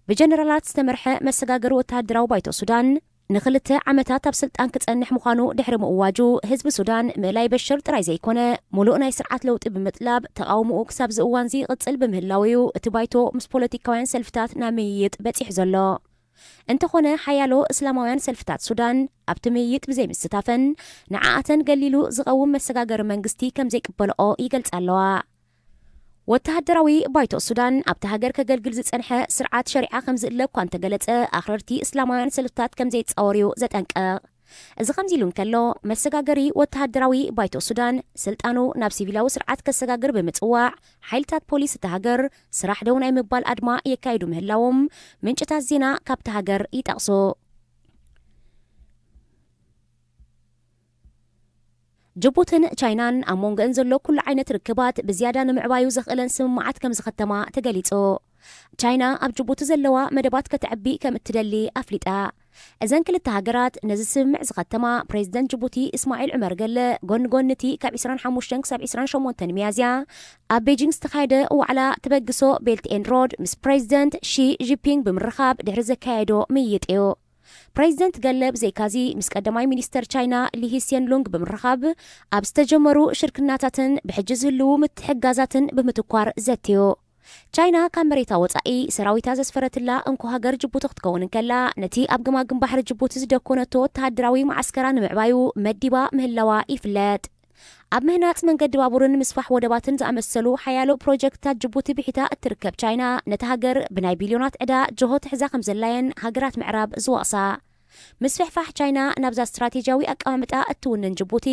ብጀነራላት ዝተመርሐ መሰጋገሪ ወተሃደራዊ ባይቶ ሱዳን ንኽልተ ዓመታት ኣብ ስልጣን ክጸንሕ ምዃኑ ድሕሪ ምእዋጁ፣ ህዝቢ ሱዳን ምእላይ በሽር ጥራይ ዘይኮነ፣ ሙሉእ ናይ ስርዓት ለውጢ ብምጥላብ ተቓውሞኡ ክሳብ እዚ እዋንዚ ይቕጽል ብምህላዉ'ዩ እቲ ባይቶ ምስ ፖለቲካውያን ሰልፍታት ናብ ምይይጥ በጺሑ ዘሎ። እንተኾነ ሓያሎ እስላማውያን ሰልፍታት ሱዳን ኣብቲ ምይይጥ ብዘይምስታፈን ንዓኣተን ገሊሉ ዝቐውም መሰጋገሪ መንግስቲ ከም ዘይቅበልኦ ይገልጻ ኣለዋ። ወተሃደራዊ ባይቶ ሱዳን ኣብቲ ሃገር ከገልግል ዝጸንሐ ስርዓት ሸሪዓ ከም ዝእለ እኳ እንተገለጸ ኣኽረርቲ እስላማውያን ሰልፍታት ከም ዘይጻወር እዩ ዘጠንቅቕ። እዚ ከምዚ ኢሉ እንከሎ መሰጋገሪ ወተሃደራዊ ባይቶ ሱዳን ስልጣኑ ናብ ሲቪላዊ ስርዓት ከሰጋግር ብምጽዋዕ ሓይልታት ፖሊስ እቲ ሃገር ስራሕ ደው ናይ ምባል ኣድማ የካይዱ ምህላዎም ምንጭታት ዜና ካብቲ ሃገር ይጠቕሱ። ጅቡትን ቻይናን ኣብ መንጎአን ዘሎ ኩሉ ዓይነት ርክባት ብዝያዳ ንምዕባዩ ዘኽእለን ስምምዓት ከም ዝኸተማ ተገሊጹ። ቻይና ኣብ ጅቡቲ ዘለዋ መደባት ከተዕቢ ከም እትደሊ ኣፍሊጣ። እዘን ክልተ ሃገራት ነዚ ስምምዕ ዝኸተማ ፕሬዚደንት ጅቡቲ እስማዒል ዑመር ገለ ጎኒ ጎኒ እቲ ካብ ዕስራን ሓሙሽተን ክሳብ ዕስራን ሸሞንተን ሚያዝያ ኣብ ቤጂንግ ዝተኻየደ ዋዕላ ተበግሶ ቤልት ኤንድ ሮድ ምስ ፕሬዚደንት ሺ ጂፒንግ ብምርኻብ ድሕሪ ዘካየዶ ምይይጥ እዩ። ፕሬዚደንት ገለ ብዘይካዚ ምስ ቀዳማይ ሚኒስተር ቻይና ሊ ሂስየን ሉንግ ብምርኻብ ኣብ ዝተጀመሩ ሽርክናታትን ብሕጂ ዝህልዉ ምትሕጋዛትን ብምትኳር ዘትዩ። ቻይና ካብ መሬታ ወጻኢ ሰራዊታ ዘስፈረትላ እንኮ ሃገር ጅቡቲ ክትከውን እንከላ ነቲ ኣብ ገማግም ባሕሪ ጅቡቲ ዝደኮነቶ ወተሃደራዊ መዓስከራ ንምዕባዩ መዲባ ምህላዋ ይፍለጥ። ኣብ ምህናጽ መንገዲ ባቡርን ምስፋሕ ወደባትን ዝኣመሰሉ ሓያሎ ፕሮጀክትታት ጅቡቲ ብሒታ እትርከብ ቻይና ነቲ ሃገር ብናይ ቢልዮናት ዕዳ ጅሆ ትሕዛ ከም ዘላየን ሃገራት ምዕራብ ዝወቕሳ። ምስፍሕፋሕ ቻይና ናብዛ ስትራቴጂያዊ ኣቀማምጣ እትውንን ጅቡቲ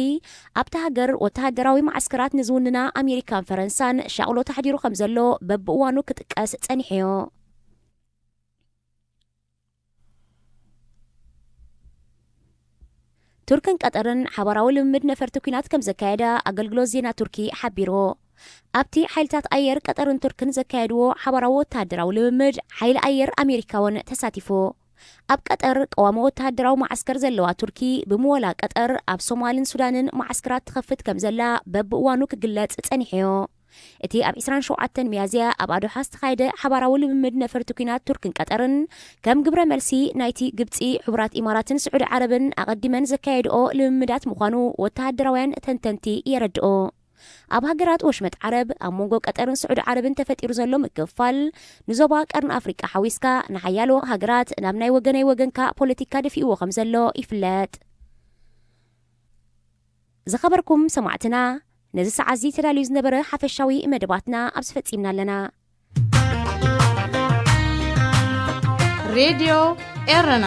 ኣብቲ ሃገር ወተሃደራዊ መዓስከራት ንዝውንና ኣሜሪካን ፈረንሳን ሻቕሎ ተሕዲሩ ከም ዘሎ በብእዋኑ ክጥቀስ ጸኒሑ እዩ። ቱርክን ቀጠርን ሓባራዊ ልምምድ ነፈርቲ ኲናት ከም ዘካየዳ ኣገልግሎት ዜና ቱርኪ ሓቢሩ። ኣብቲ ሓይልታት ኣየር ቀጠርን ቱርክን ዘካየድዎ ሓባራዊ ወተሃደራዊ ልምምድ ሓይሊ ኣየር ኣሜሪካ እውን ተሳቲፉ። ኣብ ቀጠር ቀዋሚ ወተሃደራዊ መዓስከር ዘለዋ ቱርኪ ብምወላ ቀጠር ኣብ ሶማልን ሱዳንን መዓስከራት ትኸፍት ከም ዘላ በብእዋኑ ክግለጽ ጸኒሑ እዩ። እቲ ኣብ ዕስራን ሸውዓተን ሚያዝያ ኣብ ኣዶሓ ዝተኻየደ ሓባራዊ ልምምድ ነፈርቲ ኲናት ቱርክን ቀጠርን ከም ግብረ መልሲ ናይቲ ግብጺ፣ ሕቡራት ኢማራትን ስዑዲ ዓረብን ኣቐዲመን ዘካየድኦ ልምምዳት ምዃኑ ወተሃደራውያን ተንተንቲ የረድኦ። ኣብ ሃገራት ወሽመጥ ዓረብ ኣብ መንጎ ቀጠርን ስዑዲ ዓረብን ተፈጢሩ ዘሎ ምክፍፋል ንዞባ ቀርኒ ኣፍሪቃ ሓዊስካ ንሓያሎ ሃገራት ናብ ናይ ወገነይ ወገንካ ፖለቲካ ደፊእዎ ከም ዘሎ ይፍለጥ። ዝኸበርኩም ሰማዕትና፣ ነዚ ሰዓት እዚ ተዳልዩ ዝነበረ ሓፈሻዊ መደባትና ኣብዚ ፈጺምና ኣለና። ሬድዮ ኤረና